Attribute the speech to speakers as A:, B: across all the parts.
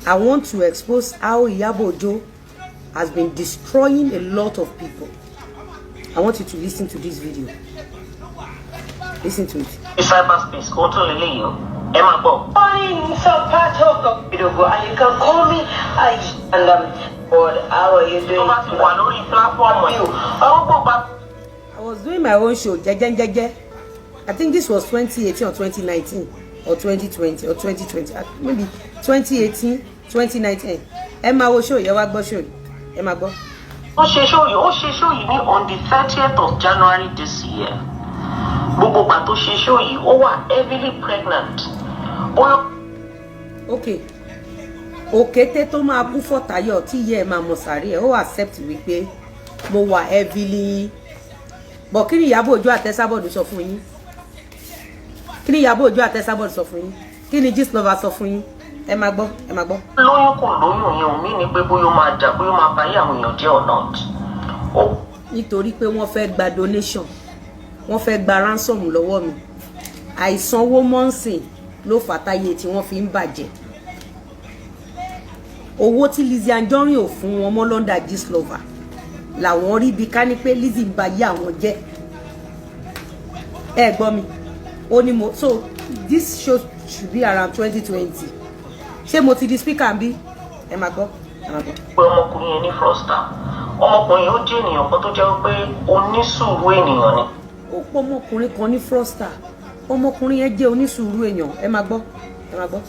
A: I want to expose how Iyabo Ojo has been destroying a lot of people. I want you to listen to this video. Listen to it.
B: Cyberspace ó tún lè léyìí o, ẹ máa gbọ́.
C: Morning, some part of Idogo, and you can call me I and God, how are you
B: Tó
C: doing?
B: bá ti wà lórí platform ẹ̀ gbogbo bá.
A: I was doing my own show, jẹ́jẹ́ jẹ́jẹ́. I think this was 2018 or 2019 or 2020 or 2020, maybe 2018, 2019. Ẹ máa wo show yẹn, wá gbọ́ show yìí. Ẹ máa gbọ́.
B: Ó ṣe show yìí ní on the 30th of January this year. Gbogbo ìgbà tó ṣe show yìí, ó wà heavily pregnant. Bóyá
A: Okay. Òkété tó máa kú fọ̀tàyọ̀ tí ìyá ẹ̀ máa mọ̀ sàárè ẹ̀, ó accept wípé mo wà heavily. But kí ni Ìyábọ̀ Òjó àti Esabod sọ fún yín? Kí ni Ìyábọ̀ Òjó àti Esabod sọ fún yín? Kí ni Gistlover sọ fún yín? Ẹ máa gbọ́, ẹ máa gbọ́.
B: Lóyún kò lóyún yẹn ò mí ní pé bóyá ó máa jà, bóyá ó máa báyé àwọn èèyàn jẹ́ or not. Ó
A: Nítorí pé wọ́n fẹ́ gba donation, wọ́n fẹ́ gba ransom lọ́wọ́ mi. Àìsanwó mọ́ǹsìn ló fàtáyé tí wọ́n fi ń bàjẹ́. Owó tí Lizzy Anjorin ò fún wọn mọ́ London, Gistlover làwọn rí bí ká ní pé Lizzy ń ba yé àwọn jẹ́. Ẹ gbọ́ mi, ó ní mo. So this show should be around 2020. Ṣé mo ti di speaker ń bí? Ẹ máa gbọ́, ẹ máa gbọ́.
B: Pé ọmọkùnrin yẹn ní fraudster. Ọmọkùnrin yẹn, ó jẹ́ ènìyàn kan tó jẹ́ pé onísùúrù ènìyàn ni.
A: Ó pọ̀ ọmọkùnrin kan ní fraudster. Ọmọkùnrin yẹn jẹ́ onísùúrù èèyàn. Ẹ máa gbọ́, ẹ máa gbọ́.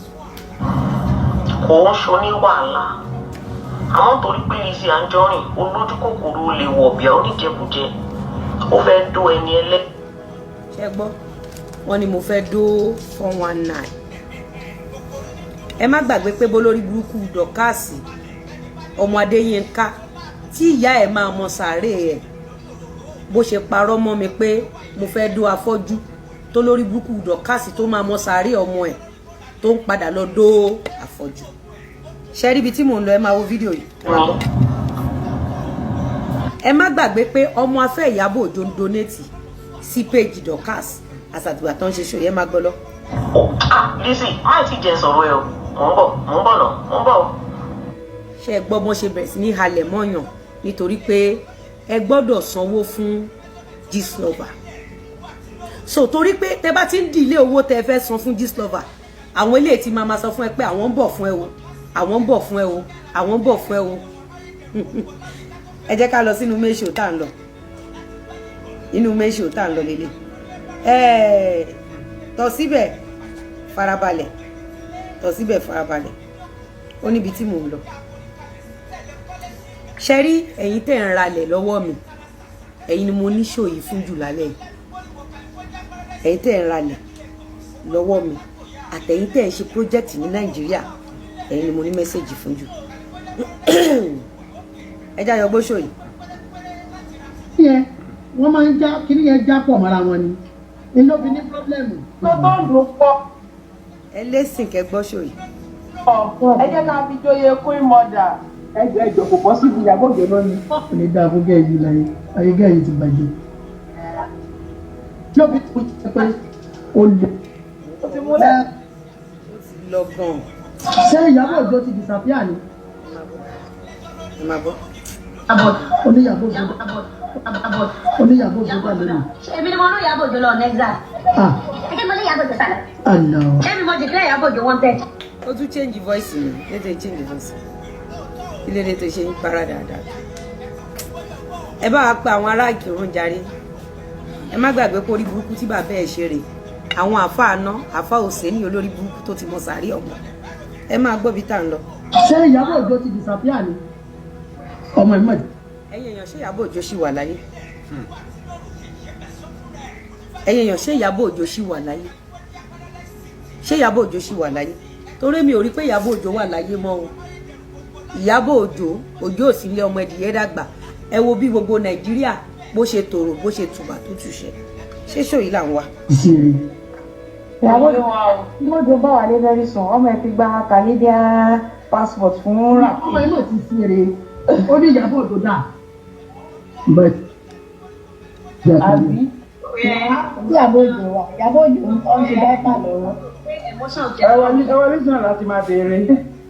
B: Kò ń ṣoní wàhálà, àmọ́ torí pé Lizzy Anjorin, olójú kòkòrò, olè, wọ̀bìà, oníjẹkújẹ, ó fẹ́ dó ẹni ẹlẹ́.
A: Ṣé gbọ́? Wọ́n ní mo fẹ́ dó 419. Ẹ má gbàgbé pé bólórí burúkú Dorcas ọmọ Adéyínká, tí ìyá ẹ̀ máa mọ sàárè ẹ̀, bó ṣe parọ́ mọ́ mi pé mo fẹ́ dó afọ́jú, tó lórí burúkú Dorcas tó máa mọ sàárè ọmọ ẹ̀ tó ń padà lọ dó afọ́jú. Ṣe rí ibi tí mò ń lọ? Ẹ máa wo fídíò yìí, ẹ máa gbọ́. Ẹ má gbàgbé pé ọmọ afẹ́ Ìyábọ̀ Òjó ń donate sí page Dorcas àsàtìgbà tó ń ṣe ṣòyẹ́. Má gbọ́ lọ.
B: Ah, Lizzy, má ti jẹ sọ̀rọ̀ ẹ o. Mò ń bọ̀, mò ń bọ̀ náà, mò ń bọ̀ o.
A: Ṣé ẹ gbọ́ bọ́n ṣe bẹ̀rẹ̀ sí ní halẹ̀ mọ́yàn nítorí pé ẹ gbọ́dọ̀ sanwó fún Gistlover? So torí pé tẹ bá ti ń dìlé owó tẹ fẹ́ san fún Gistlover, àwọn eléyìí ti máa ma sọ fún ẹ pé àwọn ń bọ̀ fún ẹ o, àwọn ń bọ̀ fún ẹ o, àwọn ń bọ̀ fún ẹ o. Ẹ jẹ́ ká lọ sínú méṣò tá à ń lọ. Inú méṣò tá à ń lọ lélẹ̀. Ẹ tọ́ síbẹ̀, farabalẹ̀, tọ́ síbẹ̀, farabalẹ̀. Ó níbi tí mò ń lọ. Ṣe rí ẹ̀yin tẹ́ ń ralẹ̀ lọ́wọ́ mi, ẹ̀yin ni mo ní ṣòyí fún jù lálẹ́ yìí. Ẹ̀yin tẹ́ ń ralẹ̀ lọ́wọ́ mi àtẹ̀yin tẹ́ ń ṣe project ní Nàìjíríà, ẹ̀yin ni mo ní message fún jù. Ẹ já yọ gbóṣò yìí.
D: Yẹn wọ́n máa ń já kíní yẹn, já pọ̀ mọ́ra wọn ni ní ló fi ní problem.
E: Tó tó ń dùn pọ̀.
A: Ẹ lẹ́sìn kẹ́ gbọ́ ṣòyí.
E: Ẹ jẹ́ ká fi jóye queen mother.
F: Ẹjọ, ẹjọ, kò pọ̀ síbi Ìyábọ̀ Òjó náà ni.
D: Kò ní dáa fún gẹ́yì láyé, ayé gẹ́yì ti bàjẹ́. Tí ó fi tó ṣe pé ó lè.
E: Ó ti múlẹ̀.
A: Ó ti lọ gan.
D: Ṣé Ìyábọ̀ Òjó ti disappear ni?
A: Ẹ máa gbọ́.
D: Oníyàbọ̀ Òjó, oníyàbọ̀ Òjó dà lónìí.
G: Èmi ni mo ní Ìyábọ̀ Òjó lọ Nexa.
D: Ah.
G: Ẹ jẹ́ mo ní Ìyábọ̀ Òjó sálọ.
D: Àlọ́.
G: Ṣé mi mo declare Ìyábọ̀ Òjó wanted?
A: Ó tún change voice mi létò, change voice kí ló dé tó ṣe ń para dáadáa? Ẹ bá wa pa àwọn ará Ìkìrun jàre. Ẹ má gbàgbé pé orí burúkú tí bàbá ẹ ṣe rè, àwọn àáfàá ná àáfàá òsè ní olórí burúkú tó ti mọ sàárì ọmọ. Ẹ máa gbọ́ bí tá à ń lọ.
D: Ṣé Ìyábọ̀ Òjó ti disappear ni? Ọmọ ẹ̀ mọ̀.
A: Ẹ̀yin èèyàn, ṣé Ìyábọ̀ Òjó ṣì wà láyé? Ẹ̀yin èèyàn, ṣé Ìyábọ̀ Òjó ṣì wà láyé? Ṣé Ìyábọ̀ Òjó ṣì wà láyé? Torí mi ò rí pé Ìyábọ̀ Òjó wà láyé mọ́ o. Ìyábọ̀ Òjó, Òjó ò sí ilé ọmọ ẹdìyẹ dàgbà. Ẹ wo bí gbogbo Nàìjíríà bó ṣe tòrò, bó ṣe tùbà tó túṣẹ. Ṣé ṣòyí là ń wá?
D: Ìṣeré.
E: Ìyàwó Òjó bá wà lé very soon. Ọmọ ẹ ti gba Canadian passport fún rà.
D: Ọmọ ẹ̀ mọ̀ ti ṣeré. Ó ní Ìyábọ̀ Òjó dà. But
E: Àbí?
H: Ìyábọ̀ Òjó wà, Ìyábọ̀ Òjó ń ṣe dáìpà lọ́wọ́.
F: Ẹ wọlé sàn láti máa béèrè.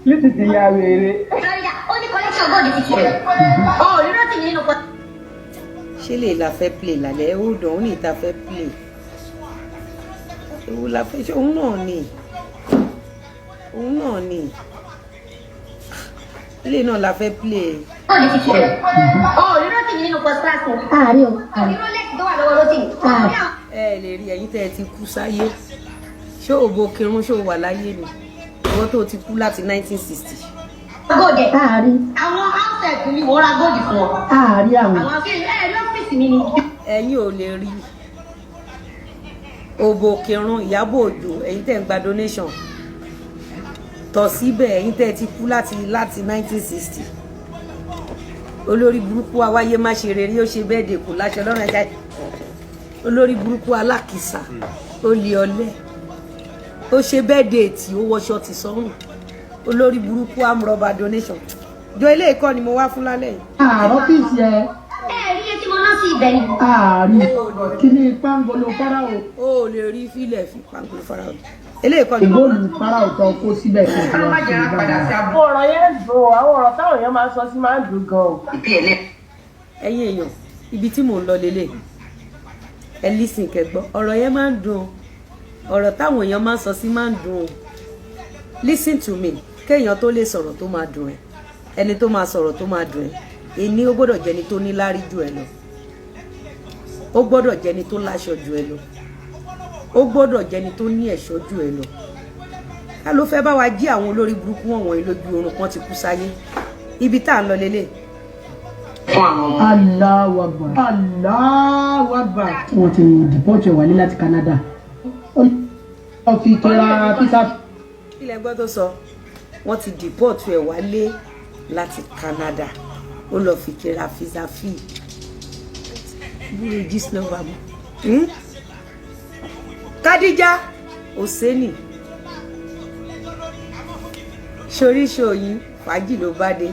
F: Lizzy ti ya wèrè.
G: Florida, ó ní collection gold ti tiẹ̀. Ó rí Rótìmí nínú
A: Ṣé lè la fẹ́ play lálẹ́? Ó dùn ó ní ìta fẹ́ play. Ewu la fẹ́ ṣe? Òun náà ni, òun náà ni, ilé náà la fẹ́ play.
G: Gold ti tiẹ̀. Ó rí Rótìmí nínú first class o.
H: Àárí o.
G: Ó rí Rolex tó wà lọ́wọ́ Rótìmí.
A: Ẹ lè rí ẹ̀yin tẹ́ ẹ ti kú sáyé. Ṣé òbò kirun ṣó wà láyé ni ìwọ tó ti kú láti 1960?
G: Gold ẹ̀.
H: Àárí.
G: Àwọn house help mi, wọ́n ra gold fún ọ.
H: Àárí àwọn.
G: Àwọn akéwì ẹ̀ lọ́fíìsì mi ni.
A: Ẹ̀yin ò lè rí òbò kirun. Ìyábọ̀ Òjó, ẹ̀yin tẹ́ ń gba donation tọ̀ síbẹ̀, ẹ̀yin tẹ́ ti kú láti 1960, olórí burúkú awáyé má ṣe rere, ó ṣe bẹ́ẹ̀ dè kù láṣọ lọ́rùn ẹja, olórí burúkú alákìsà, ó lé ọlẹ́, ó ṣe bẹ́ẹ̀ dè tí ó wọṣọ ti sọ́rùn, olórí burúkú amrọ̀bà donation jọ. Ilé ìkọ́ ni mo wá fún lálẹ́ yìí.
D: Àárọ̀ fíìsì ẹ.
G: Ẹ rí iye tí mo ná sí ibẹ̀ ni.
D: Àárí kí ni pangolo fáráò.
A: Ó lè rí fílẹ̀ fi pangolo fáráò. Eléyìí kọ́ ni mo
D: Ìgóòlù fáráò tó kó síbẹ̀ kó fi wá sí ìgbà náà.
F: Àwọn ọ̀rọ̀ yẹn ń dùn o, àwọn ọ̀rọ̀ táwọn èèyàn máa ń sọ sí máa ń dùn gan o.
A: Ẹ̀yin èèyàn, ibi tí mò ń lọ lélẹ̀, ẹ listen kẹ́gbọ́. Ọ̀rọ̀ yẹn máa ń dùn o, ọ̀rọ̀ táwọn èèyàn máa ń sọ sí máa ń dùn o. Listen to me, kéèyàn tó lè sọ̀rọ̀ tó máa dùn ẹ́, ẹni tó máa sọ̀rọ̀ tó máa dùn ẹ́, ẹni ó gbọ́dọ̀ jẹ́ni tó ní láárí jù ẹ lọ, ó gbọ́dọ̀ jẹ́ni tó láṣọ jù ẹ lọ, ó gbọ́dọ̀ jẹ́ni tó ní ẹ̀ṣọ́ jù ẹ lọ. Ká ló fẹ́ bá wa jí àwọn olórí burúkú wọ̀nyí lójú oorun kan ti kú sáyé? Ibi tá à ń lọ lélẹ̀.
D: Allahu Akbar. Allahu Akbar. Wọ́n ti deport ẹ̀ wálé láti Canada. Ó fi tọ́ra visa.
A: Ilẹ̀ gbọ́ tó sọ, wọ́n ti deport ẹ̀ wálé láti Canada, ó lọ fi kíra visa fee búrò Gistlover mọ́. Kádíjà Òsénì ṣoríṣòyìn fàájì ló bá dé.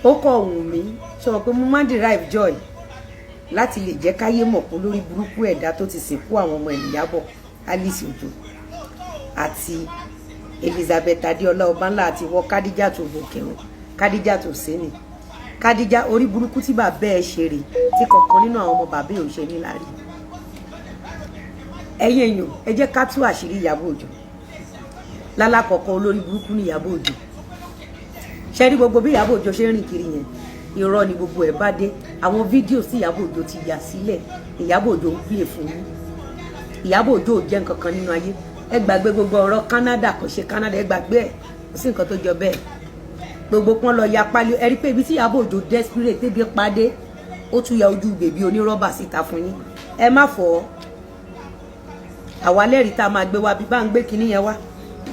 A: Ó kọ̀ wù mí sọ pé mo máa ń derive joy láti lè jẹ́ káyé mọ̀ pé lórí burúkú ẹ̀dá tó ti sìnkú àwọn ọmọ ìyàbọ̀ Alice Ojo àti Elizabeth Adéọlá Ọbánlá àti wọ Kádíjà tó bòkèrún, Kádíjà tó sẹ́ni Kádíjà, orí burúkú tí bàbá ẹ ṣe rè tí kankan nínú àwọn ọmọ bàbá ẹ ò ṣe ní láàrí. Ẹ̀yin èèyàn, ẹ jẹ́ ká tú àṣírí Ìyábọ̀ Òjó. Lálákọ̀ọ́kọ́, olórí burúkú ní Ìyábọ̀ Òjó. Ṣe rí gbogbo bí Ìyábọ̀ Òjó ṣe ń rìn kiri yẹn, irọ́ ni gbogbo ẹ̀ bá dé. Àwọn fídíò tí Ìyábọ̀ Òjó ti yà sílẹ̀, Ìyábọ̀ Òjó ń pè fún yín. Ìyábọ̀ Òjó ò jẹ́ nǹkan kan nínú ayé. Ẹ gbàgbé gbogbo ọ̀rọ̀ Canada, kò ṣe Canada, ẹ gbàgbé ẹ̀, kò sí nǹkan tó jọ bẹ́ẹ̀. Gbogbo pọ́n lọ ya pálí. Ẹ rí pé ibi tí Ìyábọ̀ Òjó desperate débi padé, ó tún ya ojú bèbí onírọ́bà síta fún yín. Ẹ má fọ́ àwa lẹ́rìí tá a máa gbé wá bí bá ń gbé kinní yẹn wá.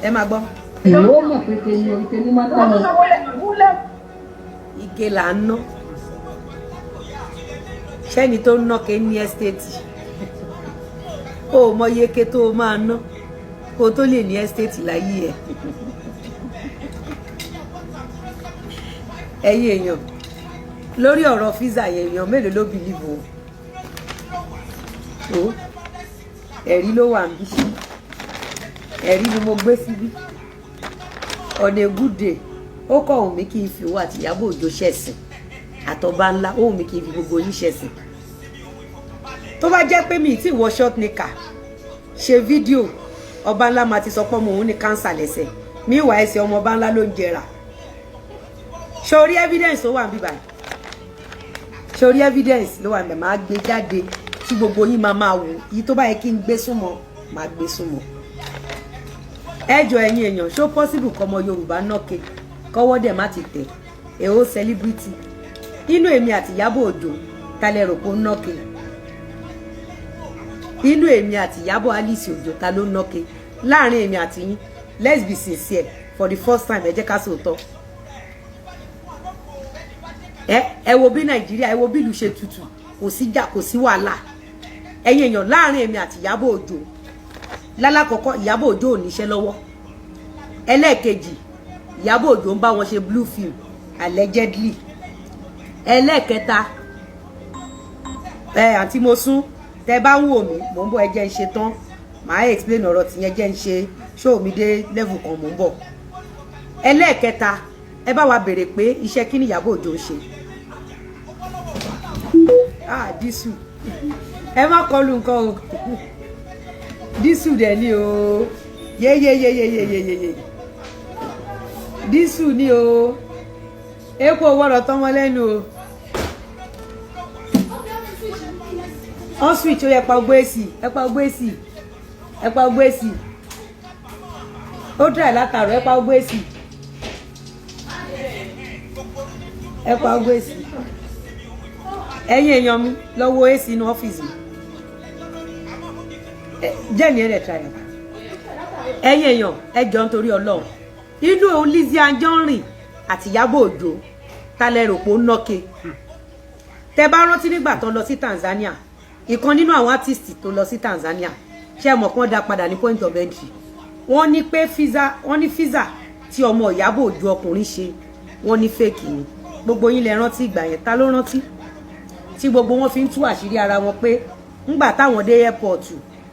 A: Ẹ máa gbọ́.
D: Èyí ó mọ̀ pé tèmi orí tèmi máa tẹ̀ wọ́n.
A: Ike là ń ná sẹ́ni tó ń ná ké ní estate. Ó mọ iye ké tó o máa ná kó o tó lè ní estate láyé ẹ̀. Ẹ̀yin èèyàn, lórí ọ̀rọ̀ visa yẹn, èèyàn mélòó ló believe o? Ẹ̀rí ló wà níbí, ẹ̀rí ni mo gbé síbí. On a good day, ó kọ̀ wù mí kí n fi owó àti Ìyábọ̀ Òjó ṣẹ̀sìn àtọba ńlá. Ó wù mí kí n fi gbogbo yín ṣẹ̀sìn. Tó bá jẹ́ pé mi ì tí wọ short knicker ṣe fídíò, ọba ńlá máa ti sọ pé ọmọ òun ní cancer lẹ́sẹ̀. Míwàá ẹsẹ̀ ọmọ ọba ńlá ló ń jẹrà. Sórí evidence tó wà níbí báyìí, sórí evidence ló wà níbẹ̀, máa gbé jáde tí gbogbo yín máa máa wò. Yìí tó bá yẹ kí n gbé súnmọ́, máa gbé súnmọ́. Ẹ jọ, ẹ̀yin èèyàn, ṣó possible kọ́mọ Yorùbá nọ́ọ̀kẹ́ kọ́wọ́ dẹ̀ má ti tẹ̀ èho celebrity? Inú èmi àti Ìyábọ̀ Òjó, ta lẹ rò pé ó nọ́ọ̀kẹ́? Inú èmi àti Ìyábọ̀ Alice Òjó, ta ló nọ́ọ̀kẹ́ láàrin èmi àti yín? Let's be sincere for the first time, ẹ jẹ́ ká sòótọ́. Ẹ wo bí Nàìjíríà, ẹ wo bí ìlú ṣe tutù, kò sí jà, kò sí wàhálà. Ẹ̀yin èèyàn, láàrin èmi àti Ìyábọ̀ Òjó, lálákọ̀ọ́kọ́, Ìyábọ̀ Òjó ò níṣẹ́ lọ́wọ́. Ẹlẹ́ẹ̀kejì, Ìyábọ̀ Òjó ń bá wọn ṣe blue film allegedly. Ẹlẹ́ẹ̀kẹta, ẹ àǹtí mo sún, tẹ bá ń wò mí, mò ń bọ̀. Ẹ jẹ́ ń ṣe tán, màá explain ọ̀rọ̀ tìyẹn. Jẹ́ ń ṣe show mi dé level kan, mò ń bọ̀. Ẹlẹ́ẹ̀kẹta, ẹ bá wa béèrè pé iṣẹ́ kí ni Ìyábọ̀ Òjó ń ṣe. Ah, diesel, ẹ má kọlu nǹkan o. Diesel dẹ̀ ni o. Yeyeyeyeyeyeye, diesel ni o. Epo wọ́rọ̀ tọ́mọ lẹ́nu o. On switch ó yẹ pa ogbó èsì, ẹ pa ogbó èsì, ẹ pa ogbó èsì. Ó dry látàrọ. Ẹ pa ogbó èsì, ẹ pa ogbó èsì. Ẹ̀yin èèyàn mi, lọ wo èsì inú ọ́fíìsì mi. Jẹ́ ní ẹ̀rẹ̀ try data. Ẹ̀yin èèyàn, ẹ jọ, nítorí Ọlọ́run, inú Lizzy Anjorin àti Ìyábọ̀ Òjó, ta lẹ rò pé ó nọ́ke? Tẹ bá rántí nígbà tó lọ sí Tanzania, ìkan nínú àwọn artist tó lọ sí Tanzania, ṣé ẹ mọ̀ kí wọ́n dá padà ní point of entry? Wọ́n ní pé visa, wọ́n ní visa tí ọmọ Ìyábọ̀ Òjó ọkùnrin ṣe, wọ́n ní fake ni. Gbogbo yín lẹ rántí ìgbà yẹn. Ta ló rántí tí gbogbo wọn fi ń tú àṣírí ara wọn pé ńgbà táwọn dé airport,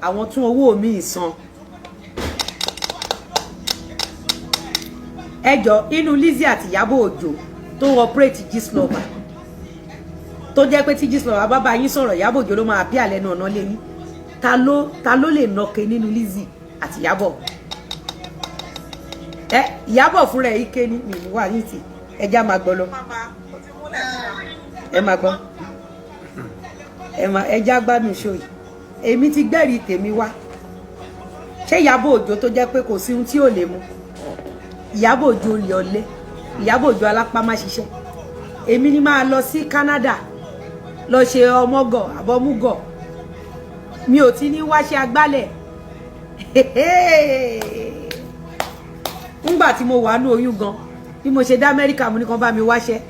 A: àwọn tún owó míì san? Ẹjọ, inú Lizzy àti Ìyábọ̀ Òjó tó operate Gistlover, tó jẹ́ pé tí Gistlover bá bá yín sọ̀rọ̀, Ìyábọ̀ Òjó ló máa bí àlẹ́ nu ọ̀nà lé yín. Ta ló lè nọke nínú Lizzy àti Ìyábọ̀? Ẹ Ìyábọ̀ fúnra ẹ̀ ike ní mi wà ní ti ẹja máa gbọ́ lọ. Ẹ máa gbọ́, ẹ máa ẹja gbádùn ṣó yìí. Èmi ti gbẹ́rìí tèmi wá. Ṣé Ìyábọ̀ Òjó tó jẹ́ pé kò sí ohun tí ò lè mú, Ìyábọ̀ Òjó olè ọ̀lẹ, Ìyábọ̀ Òjó alápá má ṣiṣẹ́, èmi ni máa lọ sí Canada lọ ṣe ọmọgọ̀ àbọ̀múgọ̀, mi ò ti ní wáṣẹ́ agbálẹ̀. Ńgbà tí mo wà ní oyún gan, bí mo ṣe dé Amẹ́ríkà, mo ní kàn bá mi wáṣẹ́,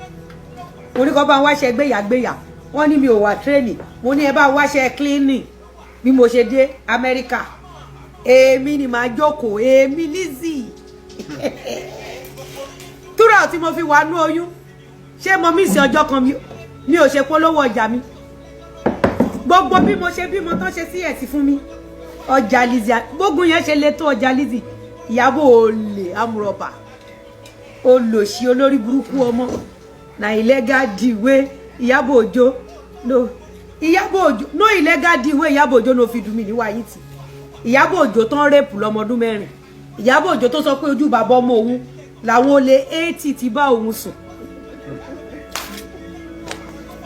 A: mo ní kàn bá wáṣẹ́ gbéyàgbéyà. Wọ́n ní mi ò wà trained. Mo ní ẹ bá wáṣẹ́ cleaning. Bí mo ṣe dé Amẹ́ríkà, èmi ni màá jókòó, èmi Lizzy túrà tí mo fi wà ní oyún. Ṣé mo miss ọjọ́ kan? Mi ò ṣe polówó ọjà mi. Gbogbo bí mo ṣe bímọ tán, ṣe sí ẹ̀sì fún mi ọjà Lizzy. Gbógun yẹn ṣe lè tó ọjà Lizzy. Ìyàbọ̀ olè, amúrọ̀bà, olòṣì, olórí burúkú ọmọ na illegal deal wey Ìyábọ̀ Òjó no, Ìyábọ̀ Òjó no illegal deal wey Ìyábọ̀ Òjó no fi dùn mí níwáyé tì. Ìyábọ̀ Òjó tán rape lọ́mọdún 4. Ìyábọ̀ Òjó tó sọ pé ojú bàbá ọmọ òun làwọn olè 80 ti bá òun sùn.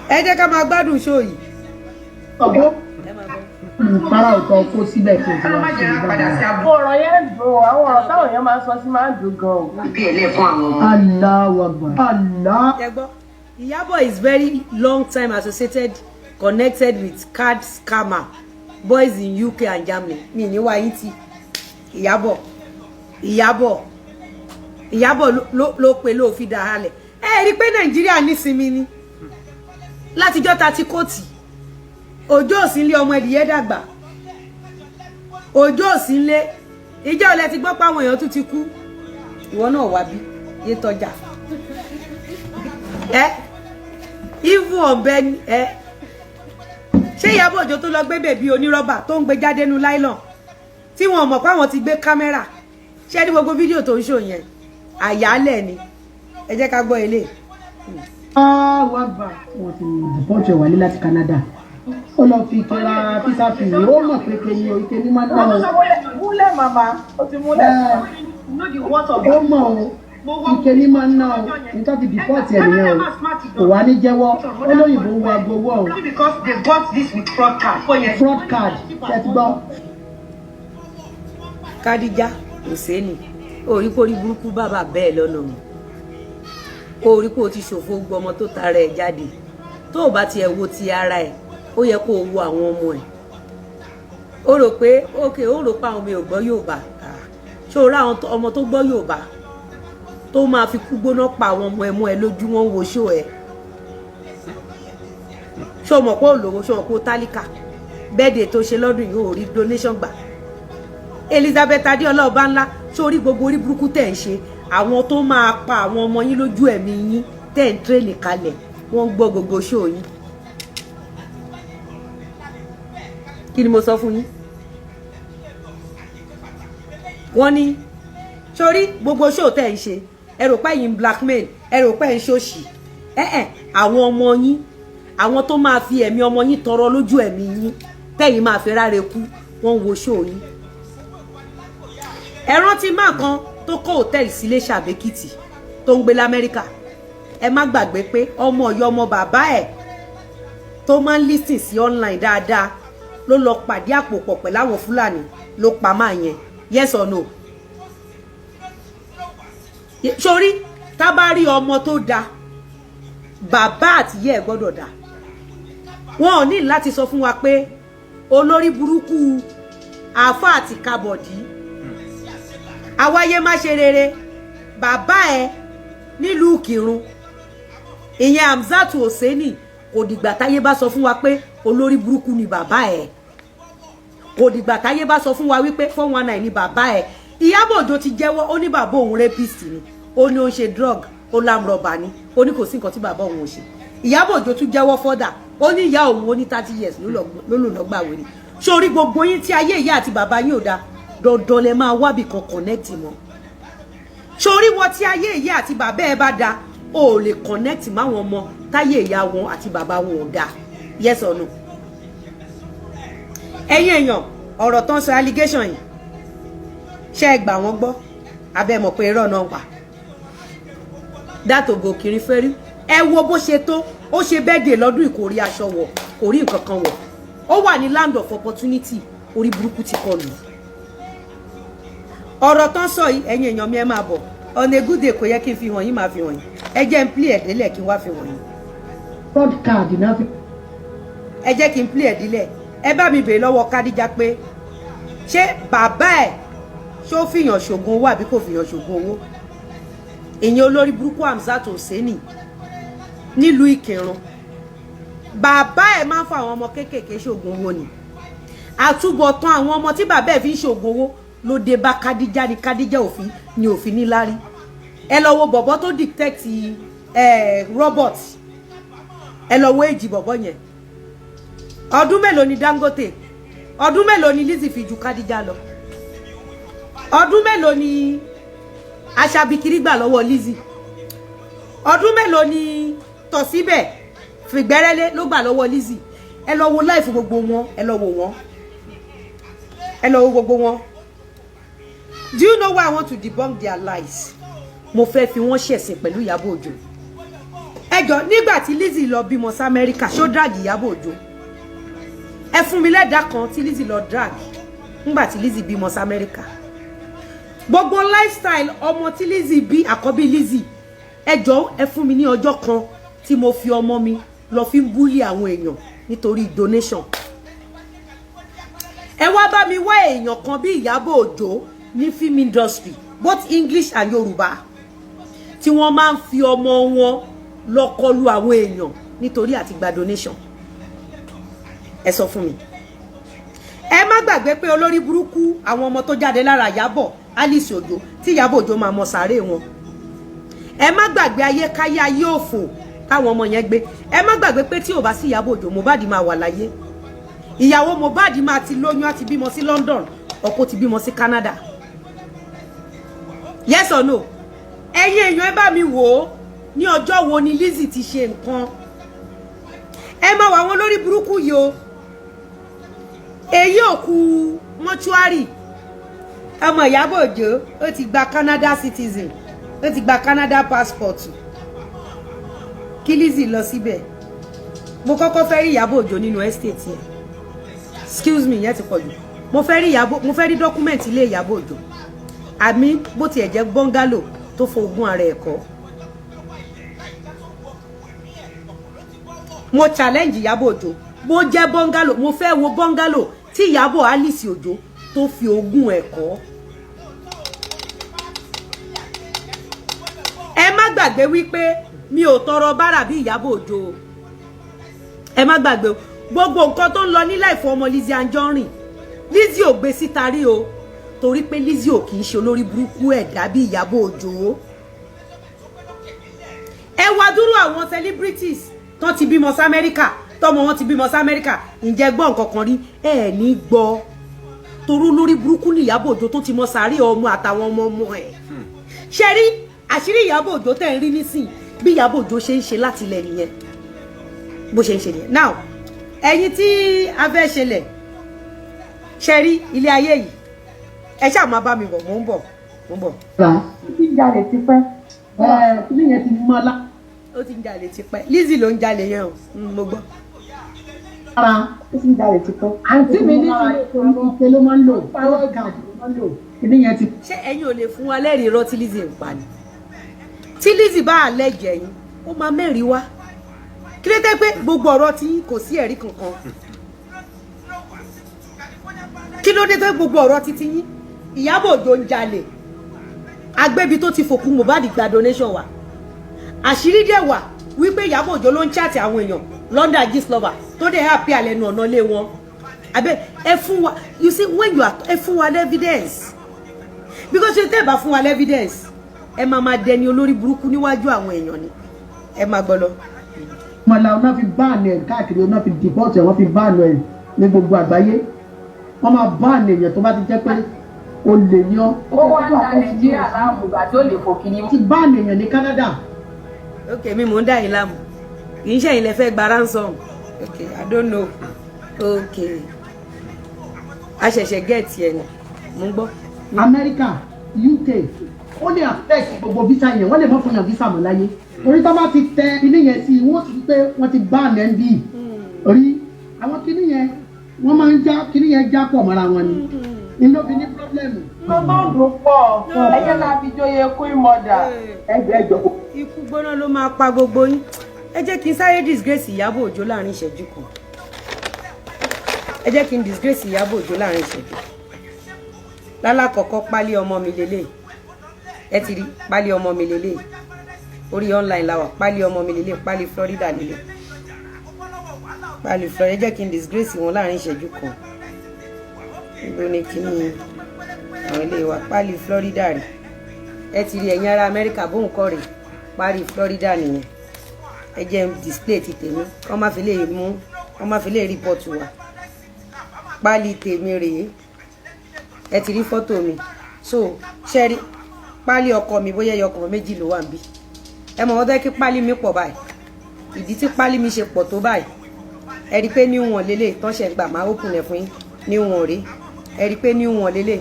A: Ẹ jẹ́ ká máa gbádùn show yìí.
D: Ọ̀gbọ́n para ọ̀tọ̀ kó síbẹ̀ kí o ti wá sí ibà.
F: Ọ̀rọ̀ yẹn dùn. Àwọn ọ̀rọ̀ táwọn èèyàn máa ń sọ sí máa ń dùn gan o.
D: Allahu Akbar. Allah.
A: Ẹ gbọ́, Ìyábọ̀ is very long time associated, connected with card scammer boys in UK and Germany. Mi ní wáyé tí Ìyábọ̀, Ìyábọ̀, Ìyábọ̀ ló pe ló fi dà halẹ̀. Ẹ rí i pé Nàìjíríà nísinmi ni látijọ́ ta ti kóòtì. Òjò òsínlé, ọmọ ẹdìyẹ dàgbà, òjò òsínlé. Ìjọ ilẹ̀ ti gbọ́ pé àwọn èèyàn tún ti kú. Ìwọ náà wá bí yé tọjà ẹ ivu ọbẹ ẹ. Ṣé Ìyábọ̀ Òjó tó lọ gbé baby onírọ́bà tó ń gbé jáde nu nylon tí wọn mọ̀ pé àwọn ti gbé kámẹ́rà ṣé ní gbogbo fídíò tó ń ṣò yẹn, àyálẹ̀ ni. Ẹ jẹ́ ká gbọ́ ilé.
D: Allahu Akbar. Wọ́n ti deport ẹ̀ wálé láti Canada. Ó lọ fi kẹra visa fee. Ó mọ̀ pé kéde o, ike ní máa ń dá o.
F: Múlẹ̀ màmá, ó ti múlẹ̀.
D: Ó mọ̀ o, ike ní máa ń ná o. Nítorí ti deport ẹ̀ nìyẹn o. Kò wá ní jẹ́wọ́. Ó lóyìnbó ń wa gbowó o.
C: Because they bought this with fraud card.
D: Fraud card, ṣe ti gbọ́.
A: Kádíjà Hùsẹ́nì, orí kórí burúkú bàbá bẹ́ẹ̀ lọ́nà mi, orí kó o ti ṣòfò gbọmọ tó tara ẹ̀ jáde. Tó o bá tiẹ̀ wo ti ara ẹ̀, ó yẹ kó o wo àwọn ọmọ ẹ̀. Ó rò pé ókè, ó rò pé àwọn ọmọ ò gbọ́ Yorùbá. Ṣé o rí àwọn ọmọ tó gbọ́ Yorùbá tó máa fi kú gbóná pa àwọn ọmọ ẹ̀ mọ́ ẹ lójú? Wọn wo ṣó ẹ. Ṣé o mọ̀ pé olówó? Ṣé o mọ̀ pé o tálíkà? Bẹ́ẹ̀dẹ̀ tó ṣe lọ́dún yìí, ò rí donation gbà. Elizabeth Adéọlá ọba ńlá, sórí gbogbo orí burúkú tẹ̀ ń ṣe, àwọn tó máa pa àwọn ọmọ yín lójú ẹ̀mí yín tẹ̀ ń train kalẹ̀, wọ́n ń gbọ́ gbogbo ṣó yín. Kí ni mo sọ fún yín? Wọ́n ní sórí gbogbo ṣó tẹ̀ ń ṣe. Ẹ rò pé ẹ̀yin blackmail, ẹ rò pé ẹ̀ ń ṣòṣì. Ẹ ẹ àwọn ọmọ yín, àwọn tó máa fi ẹ̀mí ọmọ yín tọrọ lójú ẹ̀mí yín, tẹ́yìn máa fi ráre kú, wọ́n ń wo show yín. Ẹ rántí máa kan tó kọ́ hòtẹ́ẹ̀lì sí Iléṣà Èkìtì tó ń gbé l'Amẹ́ríkà. Ẹ má gbàgbé pé ọmọ ọ̀yọ́, ọmọ bàbá ẹ̀ tó máa ń listen sí online dáadáa ló lọ pàdé àpò pọ̀ pẹ̀lú àwọn Fúlàní ló pa máa yẹn. Yes or no? Sórí tá bá rí ọmọ tó da, bàbá àtìyẹ́ ẹ̀ gbọ́dọ̀ dá. Wọn ò ní láti sọ fún wa pé olórí burúkú àáfà àti kabọ̀dí àwáyé má ṣe rere, bàbá ẹ nílùú Kírun, ìyẹn Hamzat Hosseini. Kò dìgbà táyé bá sọ fún wa pé olórí burúkú ni bàbá ẹ. Kò dìgbà táyé bá sọ fún wa wípé 419 ni bàbá ẹ. Ìyábọ̀ Òjó ti jẹ́wọ́, ó ní bàbá òun rapist ni, ó ní ó ń ṣe drug, ó l'armed robber ni, ó ní kò sí nǹkan tí bàbá òun ò ṣe. Ìyábọ̀ Òjó tún jẹ́wọ́ further, ó ní ìyá òun, ó ní 30 years ló lò lọ́gbà wèrè. Sórí gbogbo yín tí ayé ìyá àti bàbá yín ò da, dandan lẹ máa wábì kan connect mọ́. Sórí wọ tí ayé ìyá àti bàbá ẹ bá da, o ò lè connect máwọn ọmọ táyé ìyá wọn àti bàbá wọn ò da. Yes or no? Ẹ̀yin èèyàn, ọ̀rọ̀ tó ń sọ, allegation yìí, ṣé ẹ gbà wọ́n gbọ́? Abẹ́ mọ̀ pé irọ́ náà pa dátògò kiri fẹ́rí. Ẹ wo bó ṣe tó, ó ṣe birthday lọ́dún, kò rí aṣọ wọ̀, kò rí nǹkan kan wọ̀. Ó wà ní land of opportunity, orí burúkú ti kọlù. Ọ̀rọ̀ tán sọ yìí, ẹ̀yin èèyàn mi, ẹ máa bọ̀. On a good day, kò yẹ kí n fi hàn yín, máa fi hàn yín. Ẹ jẹ́ n play ẹ̀ délẹ̀ kí n wá fi hàn yín.
D: Fraud card náà fi.
A: Ẹ jẹ́ kí n play ẹ̀ délẹ̀. Ẹ bá mi bèèrè lọ́wọ́ Kádíjà pé ṣé bàbá ẹ̀, ṣó fìyàn ṣògùn owó àbí kò fìyàn ṣògùn owó? Ìyẹn olórí burúkú Hamzat Hosseini nílùú Ìkìrun, bàbá ẹ̀ máa ń fa àwọn ọmọ kéékèèké ṣògùn owó ni. Àtúbọ̀tán àwọn ọmọ tí bàbá ẹ̀ fi ń ṣògùn owó ló dé bá Kádíjà ní Kádíjà òfin ní òfin níláárí. Ẹ lọ wo bọ̀bọ̀ tó detect robot. Ẹ lọ wo èjì bọ̀bọ̀ yẹn. Ọdún mélòó ni Dangote, ọdún mélòó ni Lizzy fi ju Kádíjà lọ? Ọdún mélòó ni Aṣabikiri gbà lọ́wọ́ Lizzy? Ọdún mélòó ni Tọ̀síbẹ̀ fìgbẹ́rẹ́lé ló gbà lọ́wọ́ Lizzy? Ẹ lọ wo life gbogbo wọn, ẹ lọ wo wọn, ẹ lọ wo gbogbo wọn. Do you know why I want to debunk their lies? Mo fẹ́ fi wọ́n ṣẹ̀sìn pẹ̀lú Ìyábọ̀ Òjó. Ẹ jọ, nígbà tí Lizzy lọ bímọ sí Amẹ́ríkà, ṣó drag Ìyábọ̀ Òjó? Ẹ fún mi lẹ́dàá kan tí Lizzy lọ drag nígbà tí Lizzy bímọ sí Amẹ́ríkà. Gbogbo lifestyle ọmọ tí Lizzy bí, àkọ́bí Lizzy, ẹ jọ, ẹ fún mi ní ọjọ́ kan tí mo fi ọmọ mi lọ fi ń bully àwọn èèyàn nítorí donation. Ẹ wá bá mi wá èèyàn kan bí Ìyábọ̀ Òjó ní film industry, both English and Yorùbá, tí wọ́n máa ń fi ọmọ wọn lọ kọlu àwọn èèyàn nítorí àti gba donation. Ẹ sọ fún mi. Ẹ má gbàgbé pé olórí burúkú àwọn ọmọ tó jáde lára Ìyábọ̀ Alice Òjó, tí Ìyábọ̀ Òjó máa mọ sàárè wọn. Ẹ má gbàgbé ayékáyé, ayé òfò táwọn ọmọ yẹn gbé. Ẹ má gbàgbé pé tí ò bá sí Ìyábọ̀ Òjó, Mohbad máa wà láyé. Ìyàwó Mohbad máa ti lóyún, á ti bímọ sí London, ọkọ ti bímọ sí Canada. Yes or no? Ẹ̀yin èèyàn, ẹ bá mi wò ó, ní ọjọ́ wo ni Lizzy ti ṣe nǹkan? Ẹ má wà wọn lórí burúkú yìí o. Èyí òkú mọ́ṣúárì ọmọ Ìyábọ̀ Òjó, ó ti gba Canada citizen, ó ti gba Canada passport. Kí Lizzy lọ síbẹ̀. Mo kọ́kọ́ fẹ́ rí Ìyábọ̀ Òjó nínú estate yẹn. Excuse me, yẹn ti pọ̀ jù. Mo fẹ́ rí Ìyábọ̀, mo fẹ́ rí document ilé Ìyábọ̀ Òjó, àmì bó tiẹ̀ jẹ́ bungalow tó fo ogún ara ẹ̀ kọ́. Mo challenge Ìyábọ̀ Òjó, bó jẹ́ bungalow, mo fẹ́ wo bungalow tí Ìyábọ̀ Alice Òjó tó fi ogún ẹ̀ kọ́. Ẹ má gbàgbé wípé mi ò tọrọ bárà bí Ìyábọ̀ Òjó. Ẹ má gbàgbé o, gbogbo nǹkan tó ń lọ ní life ọmọ Lizzy Anjorin, Lizzy ò gbé síta rí o, torí pé Lizzy ò kì í ṣe olórí burúkú ẹ̀dá bí Ìyábọ̀ Òjó. Ẹ wá dúró, àwọn celebrities tán ti bímọ sí Amẹ́ríkà, tọmọ wọn ti bímọ sí Amẹ́ríkà, ǹjẹ́ gbọ́ nǹkan kan rí? Ẹ ní gbọ́, torú lórí burúkú ní Ìyábọ̀ Òjó tó ti mọ sàárè ọmọ àtàwọn ọmọ ọmọ ẹ̀. Ṣe rí Àṣírí Ìyábọ̀ Òjó tẹ̀ ń rí nísìn, bí Ìyábọ̀ Òjó ṣe ń ṣe láti ilẹ̀ nìyẹn, bó ṣe ń ṣe nìyẹn. Now, ẹ̀yin tí a fẹ́ ṣẹlẹ̀ ṣe rí ilé ayé yìí, ẹ ṣáà máa bá mi bọ̀. Mò ń bọ̀, mò ń bọ̀.
D: Rà.
E: Ó ti ń jalè tipẹ́.
D: Ẹ kíní yẹn ti mọ́
A: Ó ti ń jalè tipẹ́. Lizzy ló ń jalè yẹn o. Mo gbọ́.
D: lára.
E: Ó ti ń jalè tipẹ́.
D: Àǹtí mi ní ike ló máa ń lò, power card ló máa ń lò, kíní yẹn ti.
A: Ṣé ẹ̀yin ò lè fún wa lẹ́rìí irọ́ tí Lizzy ń pa ni? Tí Lizzy bá àlẹ́jẹ̀ yín, ó máa mẹ́rìí wá. Kí ló dé pé gbogbo ọ̀rọ̀ tí kò sí ẹ̀rí kankan? Kí ló dé tó gbogbo ọ̀rọ̀ títí yín? Ìyábọ̀ Òjó ń jalè, agbẹ́bi tó ti fòkú Mohbad gba donation wa. Àṣírí dẹ̀ wà wípé Ìyábọ̀ Òjó ló ń chat àwọn èèyàn London Gistlover tó dẹ̀ happy alẹ́ nu ọ̀nà ilé wọn. Abẹ́ ẹ fún wa, you see, when you are, ẹ fún wa evidence, because ṣe tẹ́ ẹ bá fún wa evidence, ẹ máa máa dẹni olórí burúkú níwájú àwọn èèyàn ni. Ẹ máa gbọ́ lọ.
D: Mọ̀lá ọ̀nà fi ban ẹ̀ káàkiri, ọ̀nà fi deport ẹ̀, wọ́n fi ban ẹ̀ ní gbogbo àgbáyé. Wọ́n máa ban èèyàn tó bá ti jẹ́ pé olè ní ọ́.
F: Ó wá ń da Nàìjíríà láàmú ìgbà tí ó lè fò kiri.
D: Ti ban èèyàn ní Canada.
A: Ok, mi mò ń dà yín láàmú, kì í ṣe ẹ̀yin lẹ fẹ́ gba ransom. Ok, I don't know. Ok, a ṣẹ̀ṣẹ̀ get ẹ̀ ni, mo ń gbọ́.
D: Amẹ́ríkà, UK, ó lè affect gbogbo visa yẹn. Wọ́n lè mọ́ fún yàn visa mọ́ láyé, orí tó bá ti tẹ kíní yẹn sí, wọ́n ti rí pé wọ́n ti ban NB rí. Àwọn kíní yẹn, wọ́n máa ń já kíní yẹn, já pọ̀ mọ́ra wọn ni ní ló fi ní problem.
F: Tó bá dùn pọ̀, ẹ jẹ́ ká fi jóye queen mother.
I: Ẹjọ, ẹjọ.
A: Ikú gbóná ló máa pa gbogbo yín. Ẹ jẹ́ kí n sáré disgrace Ìyábọ̀ Òjó láàrin ìṣẹ́jú kan. Ẹ jẹ́ kí n disgrace Ìyábọ̀ Òjó láàrin ìṣẹ́jú. Lálàkọ̀ọ́kọ́, pálí ọmọ mi lélẹ̀, ẹ ti rí pálí ọmọ mi lélẹ̀. Orí online la wà. Pálí ọmọ mi lélẹ̀, pálí Florida lélẹ̀, pálí Florida. Ẹ jẹ́ kí n disgrace wọn láàrin ìṣẹ́jú kan. Ibo ni kíní àwọn ilé wa? Pálí Florida rè, ẹ ti rí. Ẹ̀yin ará Amẹ́ríkà, bóun kọ́ rè, pálí Florida nìyẹn. Ẹ jẹ́ n display ti tèmi, kọ́ má fi lè mú, kọ́ má fi lè report wa. Pálí tèmi rèé, ẹ ti rí fọ́tò mi. So ṣe rí pálí ọkọ mi, bóyá ẹyọ ọkọ méjì ló wà níbí. Ẹ mọ̀ wọ́n tẹ́ kí pálí mi pọ̀ báyìí. Ìdí tí pálí mi ṣe pọ̀ tó báyìí, ẹ rí i pé níwọ̀n lélẹ̀ tán ṣe gbà máa open ẹ̀ fún yín. Níwọ̀n rèé, ẹ rí i pé níwọ̀n lélẹ̀,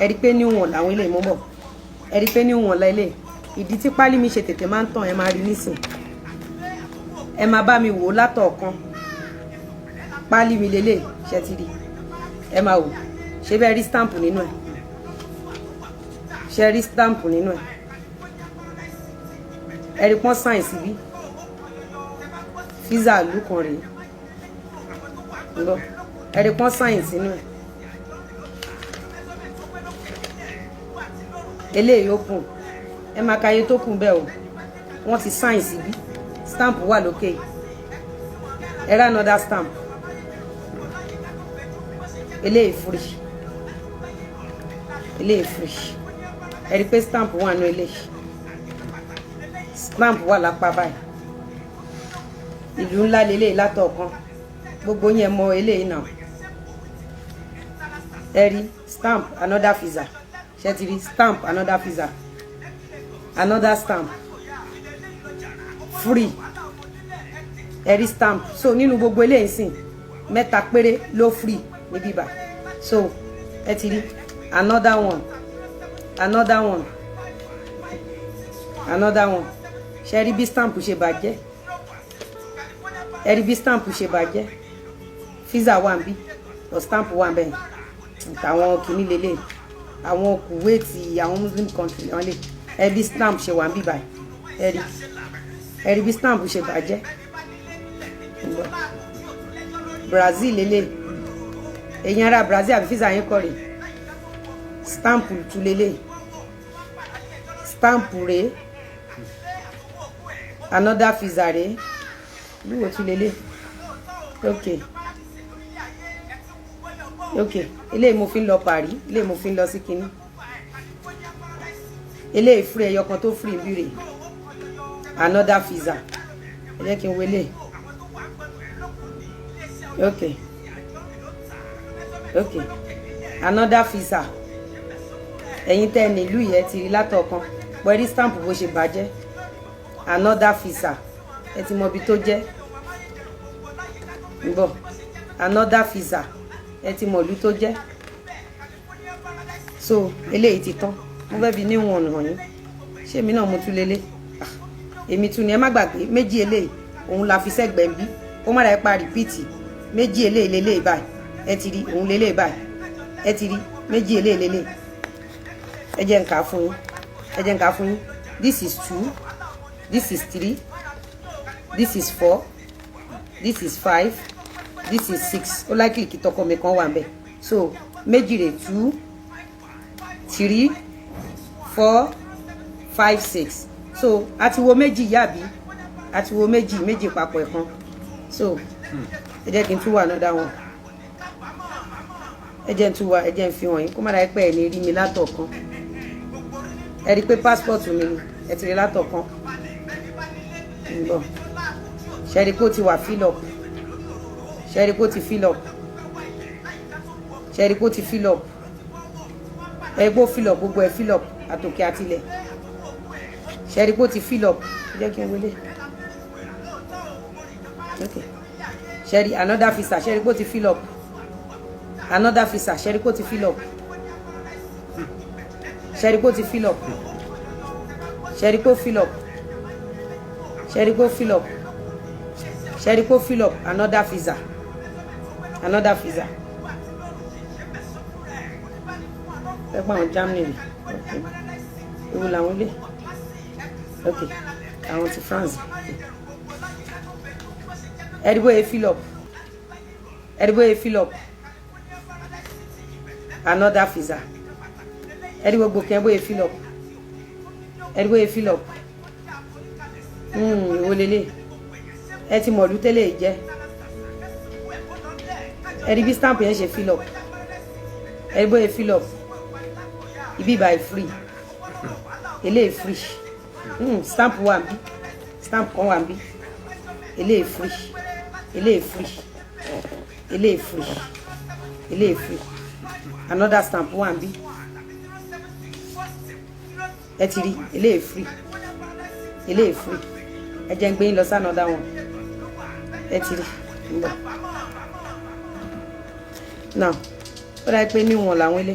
A: ẹ rí i pé níwọ̀n làwọn eléyìí mú bọ̀, ẹ rí i pé níwọ̀n lélẹ̀. Ìdí tí pálí mi ṣe tètè máa ń tàn, ẹ máa rí nísìn. Ẹ máa bá mi wò ó látọ̀ọ̀kan. Pálí mi lélẹ̀, ṣe ti rí? Ẹ máa wò. Ṣé bẹ́ẹ̀ rí stamp nínú ẹ̀? Ṣe rí stamp nínú ẹ̀? Ẹ rí pọ́n sign síbí. Visa ìlú kan rèé ńlọ, ẹ rí pọ́n sign sínú ẹ̀. Eléyìí open, ẹ máa ka iye tó kù bẹ́ẹ̀ o. Wọ́n ti sign síbí, stamp wà lókè. Ẹ rà another stamp. Eléyìí free, eléyìí free. Ẹ rí pé stamp wà nù eléyìí, stamp wà lápá báyìí. Ìlú ńlá lélẹ́yìí látọ̀ọ̀kan, gbogbo yẹn mọ eléyìí náà. Ẹ rí stamp, another visa. Ṣé ti rí stamp? Another visa, another stamp, free. Ẹ rí stamp. So nínú gbogbo eléyìí sìn, mẹ́ta péré ló free níbí bá. So ẹ ti rí another one, another one, another one. Ṣe rí bí stamp ṣe bàjẹ́? Ẹ rí bí stamp ṣe bàjẹ́? Visa wà níbí, or stamp wà níbẹ̀. Àwọn kìíní lélẹ̀, àwọn Kuwait, àwọn Muslim country wọn lè. Ẹ bí stamp ṣe wà níbí báyìí. Ẹ rí, ẹ rí bí stamp ṣe bàjẹ́. Brazil lélẹ̀, èyàn ará Brazil, àbí visa yín kọ́ rè? Stamp tún lélẹ̀, stamp rèé, another visa rèé. Lúwo tún lélẹ̀. Ok, eléyìí mo fi ń lọ Paris, eléyìí mo fi ń lọ sí kinní, eléyìí free, ẹyọ kan tó free bí rèé, another visa. Ẹ jẹ́ kí n wo eléyìí. Ok, another visa. Ẹ̀yin tẹ́ ẹ nílùú yẹn ti rí látọ̀kan. Pẹ̀lú stamp bó ṣe bàjẹ́. Another visa, ẹ ti mọ ibi tó jẹ́ ń bọ̀. Another visa, ẹ ti mọ ìlú tó jẹ́. So eléyìí ti tán. Mo fẹ́ fi níwọ̀n hàn yín. Ṣé èmi náà mo tún lélẹ̀? Ah, èmi tún ni. Ẹ má gbàgbé, méjì eléyìí òun la fi sẹ́gbẹ̀ẹ́ ń bí, kó má dàá pa repeat. Méjì eléyìí lélẹ́yìí báyìí, ẹ ti rí òun lélẹ́yìí báyìí, ẹ ti rí méjì eléyìí lélẹ́yìí. Ẹ jẹ́ n kà á fún yín, ẹ jẹ́ n kà á fún yín. This is two, this is three, this is four, this is five, this is six. Ó likely kí tọkọ mi kan wà nbẹ. So méjì rè: two, three, four, five, six. So a ti wo méjì yàbí? A ti wo méjì méjì papọ̀ ẹ̀kan. So ẹ jẹ́ kí n tún wà another one. Ẹ jẹ́ n tún wà, ẹ jẹ́ n fi hàn yín, kó má dàá pé ẹ̀ ní rí mi látọ̀kan. Ẹ rí i pé passport mi ni ẹ ti rí látọ̀kan ń bọ̀. Ṣe rí i pé ó ti wà fill up? Ṣe rí i pé ó ti fill up? Ṣe rí i pé ó ti fill up? Ẹ rí i pé ó fill up, gbogbo ẹ fill up àtòkè àtilẹ̀. Ṣe rí i pé ó ti fill up? Ẹ jẹ́ kí n wọlé. Ok, ṣe rí another visa? Ṣe rí i pé ó ti fill up? Another visa, ṣe rí i pé ó ti fill up? Ṣe rí i pé ó ti fill up? Ṣe rí i pé ó fill up? Ṣe rí i pé ó fill up? Ṣe rí i pé ó fill up? Another visa, another visa. Ẹ pa àwọn Germany rè. Ok, ewu làwọn ilé. Ok, àwọn ti France. Ẹ rí bóyá fill up, ẹ rí bóyá fill up. Another visa. Ẹ rí gbogbo kẹ́ bóyá fill up, ẹ rí bóyá fill up. Ìwo lélẹ̀, ẹ ti mọ̀lú tẹ́lẹ̀ jẹ́. Ẹ rí bí stamp yẹn ṣe fill up, ẹ rí bóyá fill up. Ibi by free, eléyìí free. Stamp wà níbí, stamp kan wà níbí. Eléyìí free, eléyìí free, eléyìí free, eléyìí free. Another stamp wà níbí, ẹ ti rí. Eléyìí free, eléyìí free. Ẹ jẹ́ ń gbé yín lọ sí another one. Ẹ ti rí ń bọ̀ now. Ó dà pé níwọ̀n làwọn ilé,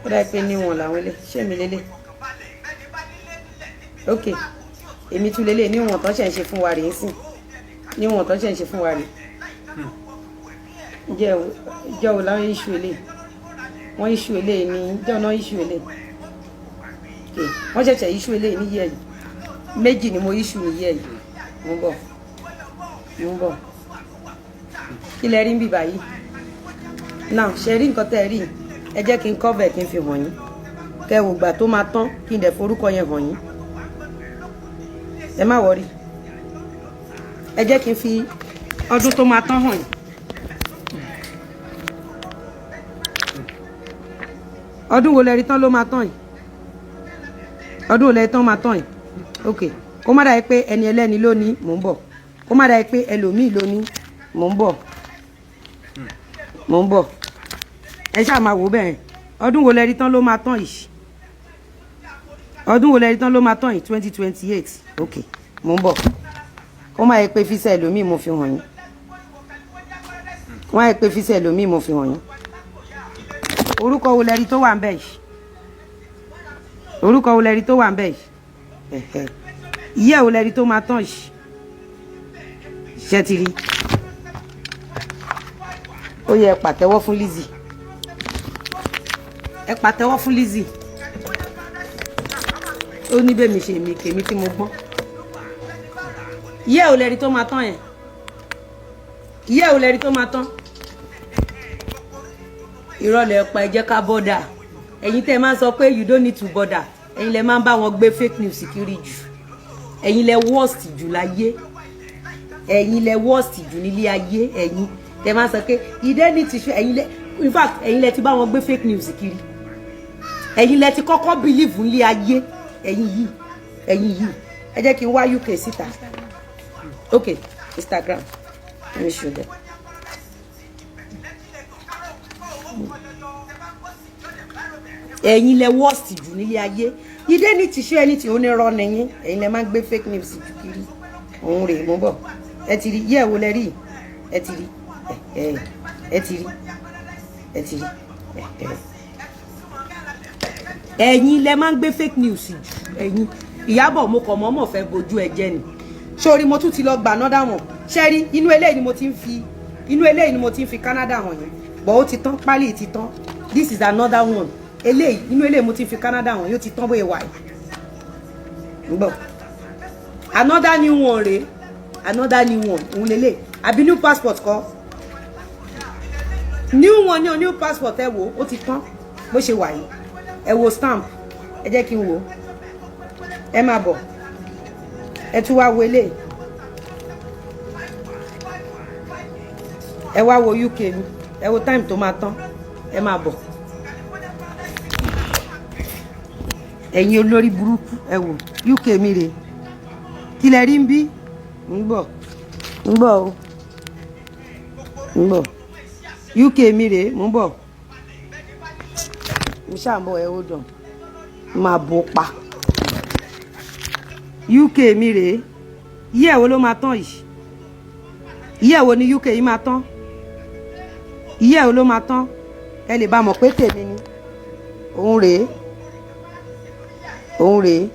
A: ó dà pé níwọ̀n làwọn ilé. Ṣé mi lélẹ̀? Ok, èmi tún lélẹ̀. Níwọ̀n tán ṣe ń ṣe fún wa rèé sìn, níwọ̀n tán ṣe ń ṣe fún wa rèé. Jẹ́ o láwọn issue eléyìí, wọ́n issue eléyìí ní jẹ́ ọ̀nà issue eléyìí. Ok, wọ́n ṣẹ̀ṣẹ̀ issue eléyìí ní yẹ̀ yìí. Méjì ni mo issue ní yẹ̀ yìí. Mo ń bọ̀, mo ń bọ̀. Kí lẹ rí ń bì báyìí now? Ṣe rí nǹkan tẹ́ ẹ rí? Ẹ jẹ́ kí n cover, kí n fi hàn yín, kẹ́ wò gbà tó máa tán, kí n dẹ̀ forúkọ yẹn hàn yín. Ẹ má worry, ẹ jẹ́ kí n fi ọdún tó máa tán hàn yín. Ọdún wo lẹ rí tán ló máa tán yìí? Ọdún wo lẹ rí tán máa tán yìí? Ok, kó má dàbí pé ẹni ẹlẹ́ni ló ní. Mò ń bọ̀. Kó má dàbí pé ẹlòmíì ló ní. Mò ń bọ̀, mò ń bọ̀. Ẹ ṣáà máa wò bẹ́ẹ̀. Ọdún wo lẹ rí tán ló máa tán yìí? Ọdún wo lẹ rí tán ló máa tán yìí? 2028. Ok, mò ń bọ̀. Kó má yẹ pé visa ẹlòmíì mo fi hàn yín. Kó má yẹ pé visa ẹlòmíì mo fi hàn yín. Orúkọ wo lẹ rí tó wà ń bẹ̀ yìí? Orúkọ wo lẹ rí tó wà ń bẹ̀ yìí? Ẹ̀hẹ̀. Ìyẹ́ wo lẹ rí tó máa tán yìí? Ṣé ti rí? Ó yẹ ẹ pàtẹ́wọ́ fún Lizzy, ẹ pàtẹ́wọ́ fún Lizzy. Ó ní bẹ́ẹ̀ mi ṣe mi kèmí tí mo gbọ́n. Ìyẹ́ ò lẹ́rí tó máa tán yẹn? Ìyẹ́ ò lẹ́rí tó máa tán? Ìrọ̀lẹ́ pa. Ẹ jẹ́ ká bother. Ẹ̀yin tẹ́ ẹ máa ń sọ pé you don't need to bother, ẹ̀yin lẹ máa ń bá wọn gbé fake news kiri jù. Ẹ̀yin lẹ worst jù láyé, ẹ̀yin lẹ worst jù nílé ayé. Ẹ̀yin tẹ́ máa ń sọ pé you don't need to show, ẹ̀yin lẹ, in fact, ẹ̀yin lẹ ti bá wọn gbé fake news kiri. Ẹ̀yin lẹ ti kọ́kọ́ believe nílé ayé. Ẹ̀yin yìí, ẹ̀yin yìí. Ẹ jẹ́ kí n wá UK síta. Ok, Instagram, let me show them. Ẹ̀yin lẹ worst jù nílé ayé. You don't need to show anything. Onírọ́ ni yín. Ẹ̀yin lẹ máa ń gbé fake news jù kiri. Òun rèé, mo ń bọ̀. Ẹ ti rí yẹ́ wo lẹ rí. Ẹ ti rí, ẹ ẹ ti rí, ẹ ti rí. Ẹ̀yin lẹ máa ń gbé fake news jù. Ẹ̀yin Ìyábọ̀, mo kàn mọ́mọ́ fẹ́ bojú ẹ jẹ́ ni. Sórí, mo tún ti lọ gbà another one. Ṣé rí inú eléyìí ni mo ti ń fi, inú eléyìí ni mo ti ń fi Canada hàn yín bọ̀. Ó ti tán, pálí ti tán. This is another one. Eléyìí, inú eléyìí mo ti ń fi Canada hàn yóò ti tán bóyá wà yìí ń bọ̀. Another new one rèé, another new one òun lélẹ̀. Àbí new passport kọ́? New one ní o, new passport. Ẹ wo, ó ti tán bó ṣe wà yìí. Ẹ wo stamp, ẹ jẹ́ kí n wò. Ẹ máa bọ̀, ẹ tún wá wo eléyìí. Ẹ wá wo UK mi, ẹ wo time tó máa tán. Ẹ máa bọ̀, ẹ̀yin olórí burúkú. Ẹ wò, UK mi rèé. Kí lẹ rí ń bí? Ń bọ̀, ń bọ̀ o, ń bọ̀. UK mi rèé, mò ń bọ̀, mo ṣáà ń bọ̀. Ẹ hold on, máa bọ̀ pa. UK mi rèé. Yí ẹ̀ wo ló máa tán yìí? Yí ẹ̀ wo ni UK yìí máa tán? Yí ẹ̀ wo ló máa tán? Ẹ lè bá mọ̀ pé tèmi ni. Òun rèé, òun rèé,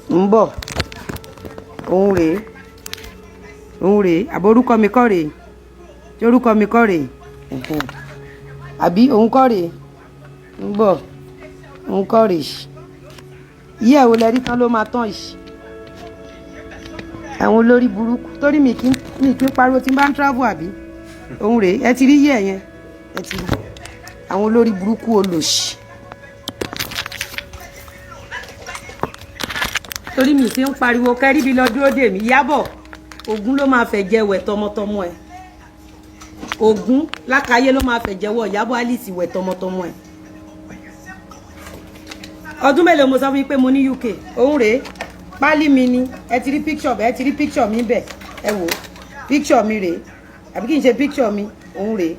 A: ń bọ̀. Òun rèé, òun rèé. Àbí orúkọ mi kọ́ rèé? Tí orúkọ mi kọ́ rèé? Àbí òun kọ́ rèé? Ń bọ̀, òun kọ́ rèé. Yí ẹ̀ wo lẹ rí tán ló máa tán yìí? Àwọn olórí burúkú, torí mi kì í pariwo tí n bá ń travel. Àbí òun rèé? Ẹ ti rí yí ẹ̀ yẹn, ẹ ti rí. Àwọn olórí burúkú olòṣì, torí mi ti ń pariwo kẹ́ríbi lọ dúró dè mí. Ìyábọ̀, Ògún ló máa fẹ́ jẹ́ wẹ̀ tọmọtọmọ ẹ̀. Ògún lákàáyé ló máa fẹ́ jẹ́wọ́ Ìyábọ̀ Alice wẹ̀ tọmọtọmọ ẹ̀. Ọdún mélòó mo sọ fún yín pé mo ní UK? Òun rèé, pálí mi ni. Ẹ ti rí picture, ẹ ti rí picture mi bẹ̀. Ẹ wò, picture mi rèé. Àbí kì í ṣe picture mi? Òun rèé,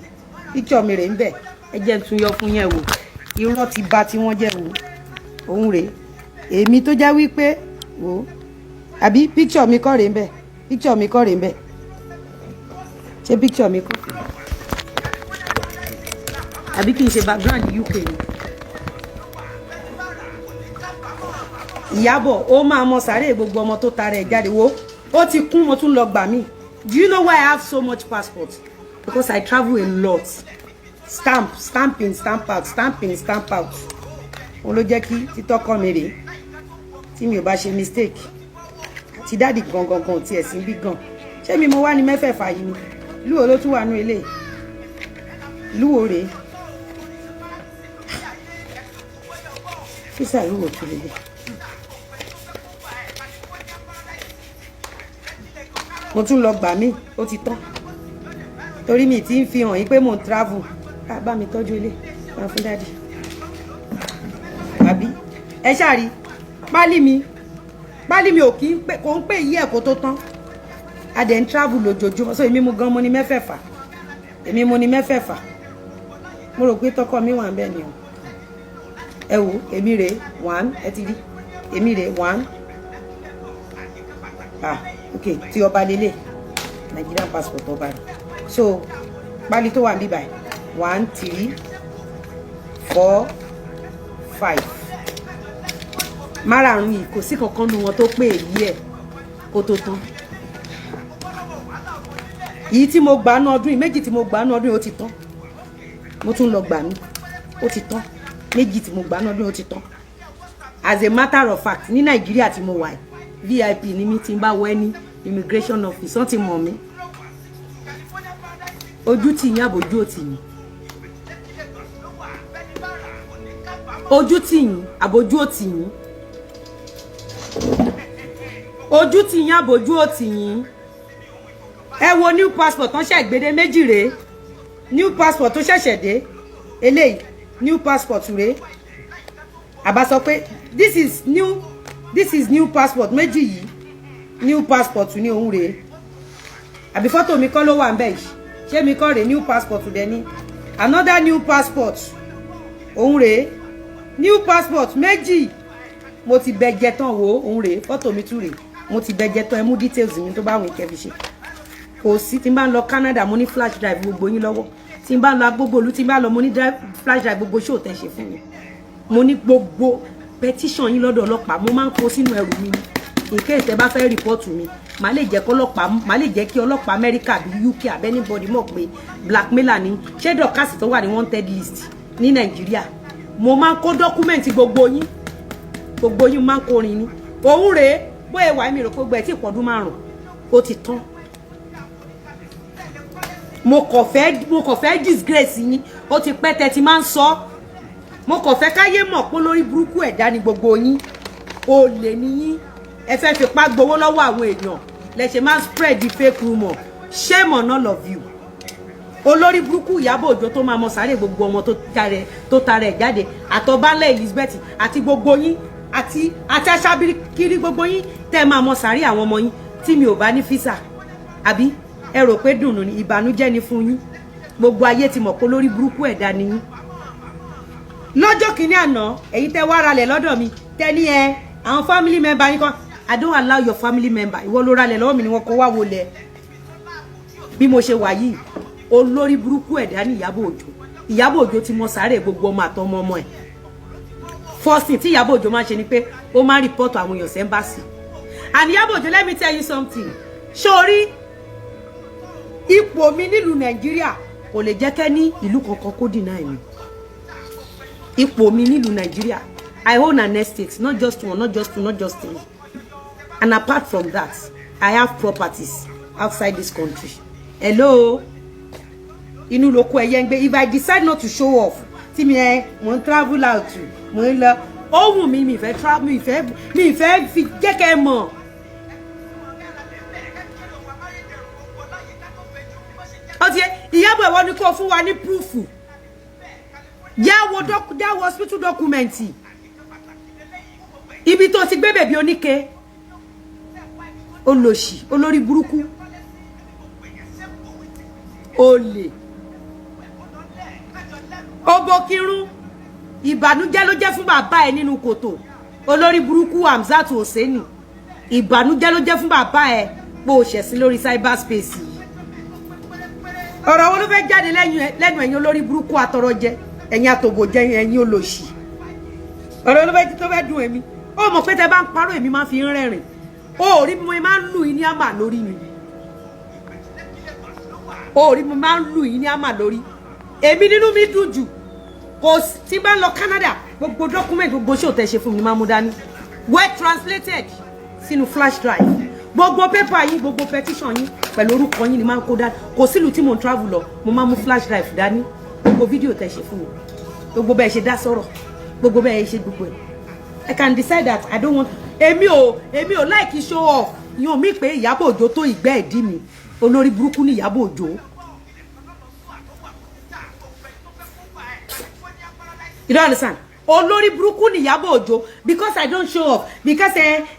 A: picture mi rèé ń bẹ̀. Ẹ jẹ́ n tún yọ fún yẹn. Wò, irọ́ ti ba tí wọ́n jẹ́. Wò, òun rèé. Èmi tó jẹ́ wípé, wò, àbí picture mi kọ́ rèé ń bẹ̀? Picture mi kọ́ rèé ń bẹ̀? Ṣé picture mi kọ́? Àbí kì í ṣe background UK ni? Ìyábọ̀, ó máa mọ sàárè gbogbo ọmọ tó tara ẹ̀ jáde. Wo, ó ti kún, mo tún lọ gbà mí. Do you know why I have so much passport? Because I travel a lot. Stamp, stamp in, stamp out, stamp in, stamp out. Òun ló jẹ́ kí títọ́kọ́ mi rèé. Tí mi ò bá ṣe mistake, ti daddy gangan gan tiẹ̀ sí bí gan. Ṣé mi mo wá ní mẹ́fẹ̀ẹ̀fà yìí ni? Ìlú wo ló tún wà nú ilé? Ìlú wo rèé? Físà ìlú wo tún lélẹ̀? Mo tún lọ gbà mí, ó ti tán, torí mi ti ń fi hàn yín pé mò ń travel. Ká bá mi tọ́jú ilé máa fún daddy. Àbí ẹ ṣáà rí pálí mi? Pálí mi ò kí ń pè, kò ń pè yí ẹ̀ kó tó tán. A dẹ̀ ń travel lójoojúmọ́. So èmi mo gan mo ní mẹ́fẹ̀ẹ̀fà, èmi mo ní mẹ́fẹ̀ẹ̀fà. Mo rò pé tọkọ mi wà ń bẹ̀ ni o. Ẹ wò, èmi rèé, one. Ẹ ti rí, èmi rèé, one. Ah, ok, tí ọba lélẹ̀, Nigerian passport ọba rẹ̀. So pálí tó wà níbí báyìí, one, three, four, five, márààrún yìí, kò sí kankan nu wọn tó pé èyí ẹ̀ kó tó tán. Yìí tí mo gbà nú ọdún yìí, méjì tí mo gbà nú ọdún yìí, ó ti tán. Mo tún lọ gbà mí, ó ti tán. Méjì tí mo gbà nú ọdún yìí, ó ti tán. As a matter of fact, ní Nàìjíríà tí mo wà yìí, VIP ni mi. Ti ń bá wọ ní immigration office, wọ́n ti mọ̀ mí. Ojú tì yín, àbójú ò tì yín? Ojú tì yín, àbójú ò tì yín? Ojú tì yín, àbójú ò tì yín? Ẹ wo new passport tán ṣe gbédé, méjì rèé. New passport tó ṣẹ̀ṣẹ̀ dé eléyìí, new passport rèé. Àbá sọ pé this is new, this is new passport. Méjì yìí, new passport ní òun rèé. Àbí fọ́tò mi kọ́ ló wà ń bẹ̀ yìí? Ṣé mi kọ́ rèé? New passport dẹ̀ ni. Another new passport, òun rèé. New passport méjì mo ti bẹ jẹ tán. Wo òun rèé, fọ́tò mi tún rèé. Mo ti bẹ jẹ tán. Ẹ mú details mi tó bá wọn kẹ́ fi ṣe. Kò sí. Tí n bá ń lọ Canada, mo ní flash drive gbogbo yín lọ́wọ́. Tí n bá ń lọ gbogbo ìlú tí n bá lọ, mo ní flash drive gbogbo show tẹ́ ṣe fún mi. Mo ní gbogbo petition yín lọ́dọ̀ ọlọ́pàá. Mo máa ń kó sínú ẹrù mi ní in case tẹ́ bá fẹ́ report mi, màá lè jẹ́ kí ọlọ́pàá, màá lè jẹ́ kí ọlọ́pàá Amẹ́ríkà bí UK àbí anybody mọ̀ pé blackmailer ni. Ṣé Dorcas tó wà ní wanted list ní Nàìjíríà? Mo máa ń kó document gbogbo yín, gbogbo yín máa ń kórin ní. Òun rèé, bóyá wàá mi rò pé gbogbo ẹ̀ tí ìpọ́dún 5 ó ti tán. Mo kàn fẹ́ disgrace yín. Ó ti pẹ́ tẹ́ ti máa ń sọ. Mo kàn fẹ́ káyé mọ̀ pé lórí burúkú ẹ̀dá ni gbogbo yín, olè ni yín. Ẹ fẹ́ fipá gbowó lọ́wọ́ àwọn èèyàn lẹ ṣe máa ń spread the fake rumour. Shame on all of you. Olórí burúkú Ìyábọ̀ Òjó tó máa mọ sáré gbogbo ọmọ tó tara ẹ̀ jáde, àtọ̀bálẹ̀ Elizabeth àti gbogbo yín àti aṣábíkiri, gbogbo yín tẹ́ máa mọ sáré àwọn ọmọ yín. Tí mi ò bá ní visa, àbí ẹ rò pé dùnú ni? Ìbànújẹ́ ni fún yín. Gbogbo ayé ti mọ̀ pé lórí burúkú ẹ̀dá ni yín. Lọ́jọ́ kìíní àná, èyí tẹ́ wá ralẹ̀ lọ́dọ̀ mi, tẹ́ ní ẹ àwọn family member yín kan. I don't allow your family member. Ìwọ ló ralẹ̀ lọ́wọ́ mi ni wọ́n kó wá wọlé. Bí mo ṣe wà yìí, olórí burúkú ẹ̀dá ní Ìyábọ̀ Òjó. Ìyábọ̀ Òjó ti mọ sáré gbogbo ọmọ àtọmọ ọmọ ẹ̀. First thing tí Ìyábọ̀ Òjó máa ń ṣe ni pé ó máa ń report àwọn èèyàn sí embassy. And Ìyábọ̀ Òjó, let me tell you something. Sórí ipò mi nílùú Nàìjíríà, kò lè jẹ́ kẹ́ ní ìlú kankan kó deny mi. Ipò mi nílùú Nàìjíríà, I own an estate, not just one, not just two, not just three, and apart from that, I have properties outside this country. Hello, inú ló kó ẹyẹ ń gbé. If I decide not to show off, tí mi ẹ mò ń travel out, mò ń lọ, ó wù mí, mi fẹ́ travel, mi fẹ́ fi jẹ́ kẹ́ ẹ mọ̀. Ó ti yẹ. Ìyábọ̀, ìwọ ni kò fún wa ní proof. Yáwo hospital document ibi tó ti gbé bèbí oníke. Olòṣì, olórí burúkú, olè, obokirun. Ìbànújẹ́ ló jẹ́ fún bàbá ẹ nínú kòtò. Olórí burúkú Hamzat Hosseini, ìbànújẹ́ ló jẹ́ fún bàbá ẹ pé o ṣẹ̀sín lórí cyberspace yìí. Ọ̀rọ̀ wo ló fẹ́ jáde lẹ́nu ẹ̀yin olórí burúkú atọrọjẹ, ẹ̀yin àtòbòjẹ, ẹ̀yin olòṣì? Ọ̀rọ̀ ló fẹ́ tó fẹ́ dùn èmi? Ó mọ̀ pé tẹ bá ń parọ́, èmi máa fi ń rẹ́rìn. Ó rí bí mo máa ń lù yín ní àmà lórí ni. Ó rí bí mo máa ń lù yín ní àmà lórí. Èmi nínú mi dùn jù. Kò tí bá ń lọ Canada, gbogbo document, gbogbo show tẹ ṣe fún mi, máa mú dání, well translated sínú flash drive. Gbogbo paper yín, gbogbo petition yín pẹ̀lú orúkọ yín ni máa ń kó dání. Kò sílùú tí mò ń travel lọ, mo máa mú flash drive dání. Gbogbo fídíò tẹ ṣe fún mi, gbogbo bẹ́ẹ̀ ṣe dá sọ̀rọ̀, gbogbo bẹ́ẹ̀ ṣe gbogbo ẹ̀. I can decide that I don't want. Èmi ò like show off. Yan mi pé Ìyábọ̀ Òjó tó ìgbẹ́ ìdí mi. Olórí burúkú ní Ìyábọ̀ Òjó. You don't understand. Olórí burúkú ní Ìyábọ̀ Òjó. Because I don't show off, because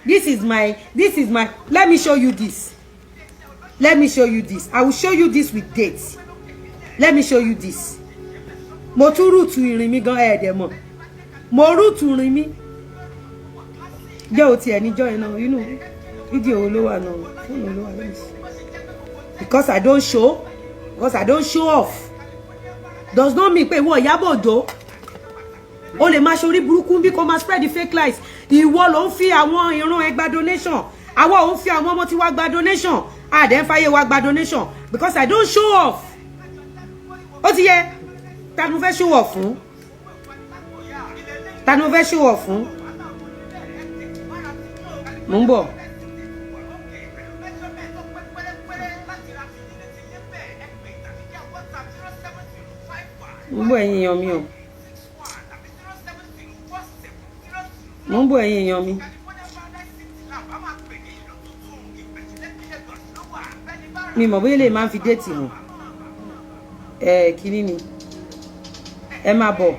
A: this is my, let me show you this, let me show you this. I will show you this with dates. Let me show you this. Mo tún route ìrìn mi gan, ẹ̀ẹ́dẹ̀ mọ̀ mo route ìrìn mi jẹ́ o tiẹ̀ níjọ́ yẹn náà. Inú fídíò wo ló wà náà? Fóònù ló wà lónìí. Because I don't show off does not mean pé ìwọ Ìyábọ̀ Òjó o lè máa ṣorí burúkú bí kò máa spread the fake lies. Ìwọ ló ń fi àwọn ìran ẹ gba donation. Àwa ò ń fi àwọn ọmọ tí wàá gba donation, àdẹ́ ń fàyè wa gba donation. Because I don't show off, ó ti yẹ. Ta ni mo fẹ́ show off fún? Ta ni mo fẹ́ show off fún? Mo ń bọ̀. Mo ń bọ̀, ẹ̀yin èèyàn mi o. Mo ń bọ̀, ẹ̀yin èèyàn mi. Mi mọ̀ bóyá lè máa ń fi date hàn ẹ. Kínní ni ẹ máa bọ̀.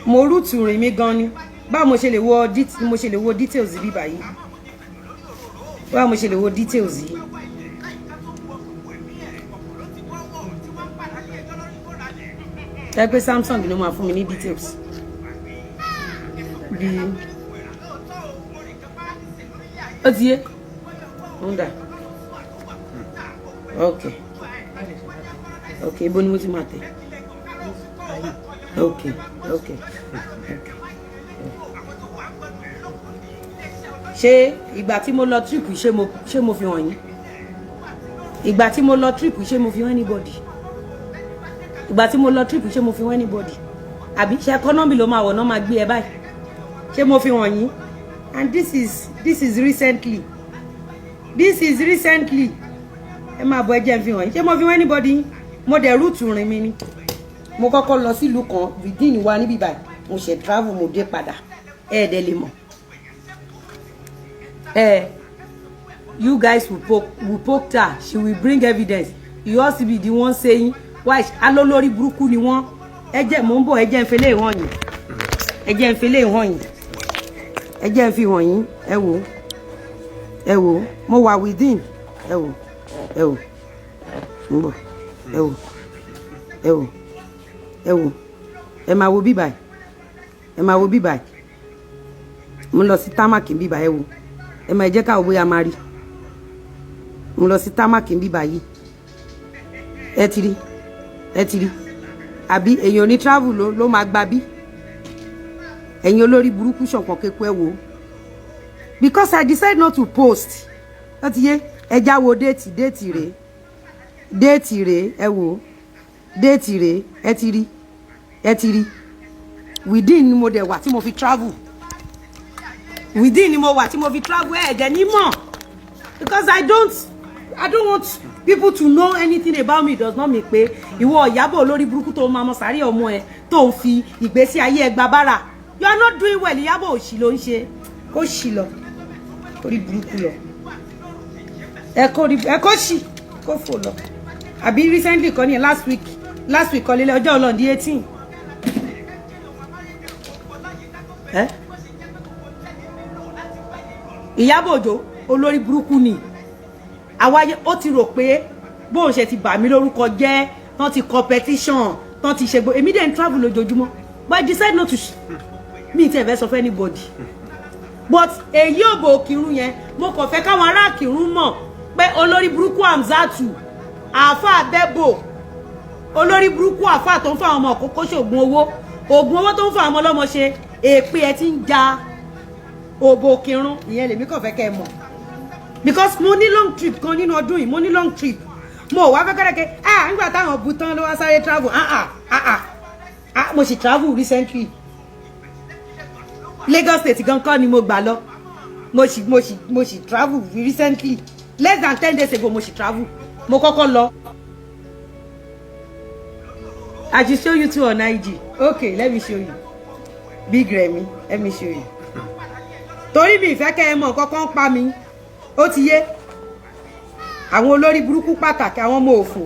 A: Mo route rìn mi gan ni. Báwo mo ṣe lè wo mo ṣe lè wo details bí báyìí? Báwo mo ṣe lè wo details yìí? Ṣe pé Samsung ló máa fún mi ní details bí ó ti yé ń dà? Ok, ibo ni mo ti máa tẹ̀? Ok. Ṣé ìgbà tí mo lọ trip, ṣé mo fi hàn yín? Ìgbà tí mo lọ trip, ṣé mo fi hàn anybody? Ìgbà tí mo lọ trip, ṣé mo fi hàn anybody? Àbí ṣe economy ló máa wọ̀ náà, máa gbé ẹ báyìí? Ṣé mo fi hàn yín? And this is recently, this is recently. Ẹ máa bọ, ẹ jẹ́ n fi hàn yín. Ṣé mo fi hàn anybody? Mo dẹ̀ route rìn mi ni. Mo kọ́kọ́ lọ sílùú kan within wa níbí báyìí. Mo ṣe travel, mo dé padà. Ẹ ẹ̀ dẹ̀ lè mọ̀. Ẹ, you guys will poke her, she will bring evidence. You also be the one saying why. Alólórí burúkú ni wọ́n. Ẹ jẹ́ mò ń bọ̀. Ẹ jẹ́ n fi lè hàn yín. Ẹ jẹ́ n fi lè hàn yín. Ẹ jẹ́ n fi hàn yín. Ẹ wò, ẹ wò. Mo wà within. Ẹ wò, ẹ wò, ń bọ̀. Ẹ wò, ẹ wò, ẹ wò. Ẹ máa wo bíbáyìí, ẹ máa wo bíbáyìí. Mo lọ sí tarmac bíbáyìí. Ẹ wò, ẹ máa jẹ́ káwọ́ bóyá máa rí. Mo lọ sí tarmac bíbáyìí. Ẹ ti rí, ẹ ti rí. Àbí èèyàn ní travel ló máa gba bí? Ẹ̀yin olórí burúkú ṣọ̀kan kéku, ẹ wò ó. Because I decide not to post. Ó ti yé. Ẹ já wo date. Date rèé, date rèé. Ẹ wò ó, date rèé. Ẹ ti rí, ẹ ti rí. Within ni mo dẹ̀ wà tí mo fi travel. Within ni mo wà tí mo fi travel. Ẹ̀ dẹ̀ ní mọ̀ because I don't want people to know anything about me. Does not mean pé ìwọ Ìyábọ̀ olórí burúkú tó máa mọ sàárè ọmọ ẹ tó ń fi ìgbésí ayé ẹ gba bára. You are not doing well. Ìyábọ̀, òṣì ló ń ṣe. Kó ṣì lọ, orí burúkú lọ. Ẹ kó rí, ẹ kó ṣì, kó fò lọ. Àbí recently kan ní last week, last week kan lélẹ̀, ọjọ́ ọlọ́run di 18. Ẹ Ìyábọ̀ Òjó olórí burúkú ni. Àwáyé ó ti rò pé bóun ṣe ti bà mí lórúkọ jẹ́ tán, ti competition tán, ti ṣe gbó. Èmi dẹ̀ ń travel lójoojúmọ́, but I decide not to. Mi ti ẹ̀ fẹ́ sọ fún anybody, but èyí òbò Kírun yẹn, mo kàn fẹ́ káwọn ará Kírun mọ̀ pé olórí burúkú Hamzatu, àáfàá bẹ́bò, olórí burúkú àáfàá tó ń fa àwọn ọmọ òkókó ṣoògùn owó, oògùn owó tó ń fa àwọn ọmọ ọlọ́mọ ṣe, èpè ẹ ti ń ja òbò Kírun. Ìyẹn lèmi kàn fẹ́ kẹ́ ẹ mọ̀ because mo ní long trip kan nínú ọdún yìí. Mo ní long trip. Mo wá fẹ́ kẹ́rẹ́kẹ́. Ah, nígbà táwọn bu tán ló wá sáré travel. Ah ah ah ah ah, mo sì travel recently. Lagos State gan kọ́ ni mo gbà lọ. Mo sì travel recently, less than 10 days ago. Mo sì travel. Mo kọ́kọ́ lọ. I should show you two on IG. Okay, let me show you. Big Remy, let me show you. Torí mi ìfẹ́ kẹ́ ẹ mọ̀ nǹkan kan pa mi. Ó ti yé. Àwọn olórí burúkú pàtàkì, àwọn ọmọ òfò,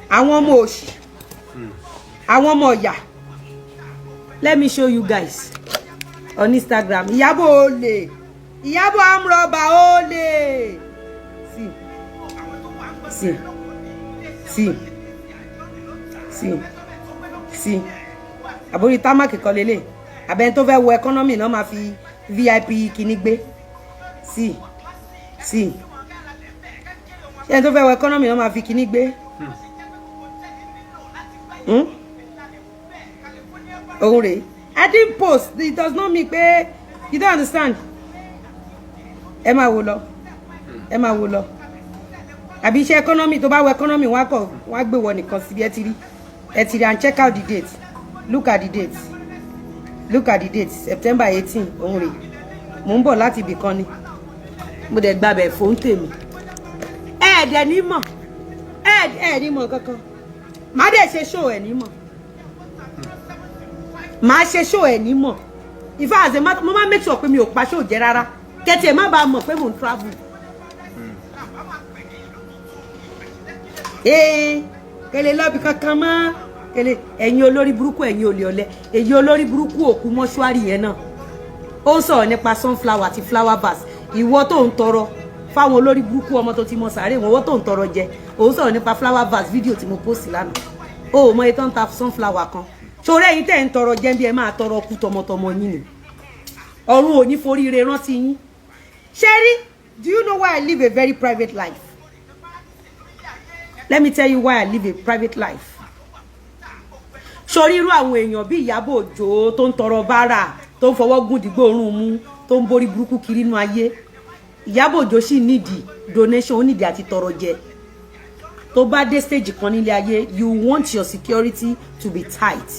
A: àwọn ọmọ òṣì, àwọn ọmọ ọ̀yà. Let me show you guys on Instagram. Ìyábọ̀ olè, Ìyábọ̀ amrọ̀bà olè. See, see, see, see, see. Àbórí tarmac kan lélẹ̀. Àbẹ́ni tó fẹ́ wọ economy náà máa fi VIP kíní gbé. See, see. Ṣé ẹni tó fẹ́ wọ economy náà máa fi kíní gbé? Hmm? Òun rèé. I didn't post. It does not mean pé you don't understand. Ẹ máa wò lọ, ẹ máa wò lọ. Àbí iṣẹ́ economy tó bá wọ economy, wọn á kọ, wọn á gbé wọ nìkan síbi. Ẹ ti rí, ẹ ti rí. And check out the date. Look at the date, look at the date. September 18. Òun rèé. Mò ń bọ̀ láti ibì kan ni. Mo dẹ̀ gbabẹ̀ fóun tèmi. Ẹ ẹ̀ dẹ̀ ní mọ̀, ẹ ẹ̀ ní mọ̀ kankan. Má dẹ̀ ṣe show, ẹ̀ ní mọ̀. Màá ṣe show, ẹ̀ ní mọ̀. In fact, as a matter, mo máa make sure pé mi ò pa show jẹ́ rárá, kẹ́tì ẹ̀ má bàa mọ̀ pé mò ń travel. Ee, kẹlẹ lọ́bì kankan mọ́ kẹlẹ. Ẹ̀yin olórí burúkú, ẹ̀yin olè ọ̀lẹ, èyí olórí burúkú òkú mọ́ṣúárì yẹn náà, ó ń sọ̀rọ̀ nípa sunflower àti flower vase. Ìwọ tó ń tọrọ fáwọn olórí burúkú ọmọ tó ti mọ sàárè wọn, owó tó ń tọrọ jẹ, òun sọ̀rọ̀ nípa flower vase. Fídíò tí mo post lánàá. O ò mọ iye tó ń ta sunflower kan. Ṣòro ẹ̀yin tẹ́ ń tọrọ jẹ́ bí ẹ máa tọrọ kú tọmọtọmọ yín ni. Ọ̀run ò ní foríire rántí yín. Ṣé rí, do you know why I live a very private life? Let me tell you why I live a private life. Sórí irú àwọn èèyàn bí Ìyábọ̀ Òjó tó ń tọrọ bárà, tó ń fọwọ́ gún dìgbò òórùn mú, tó ń borí burúkú kiri inú ayé, Ìyábọ̀ Òjó sì nídìí donation, ó nídìí àti tọrọ jẹ. Tó bá dé stage kan nílé ayé, you want your security to be tight.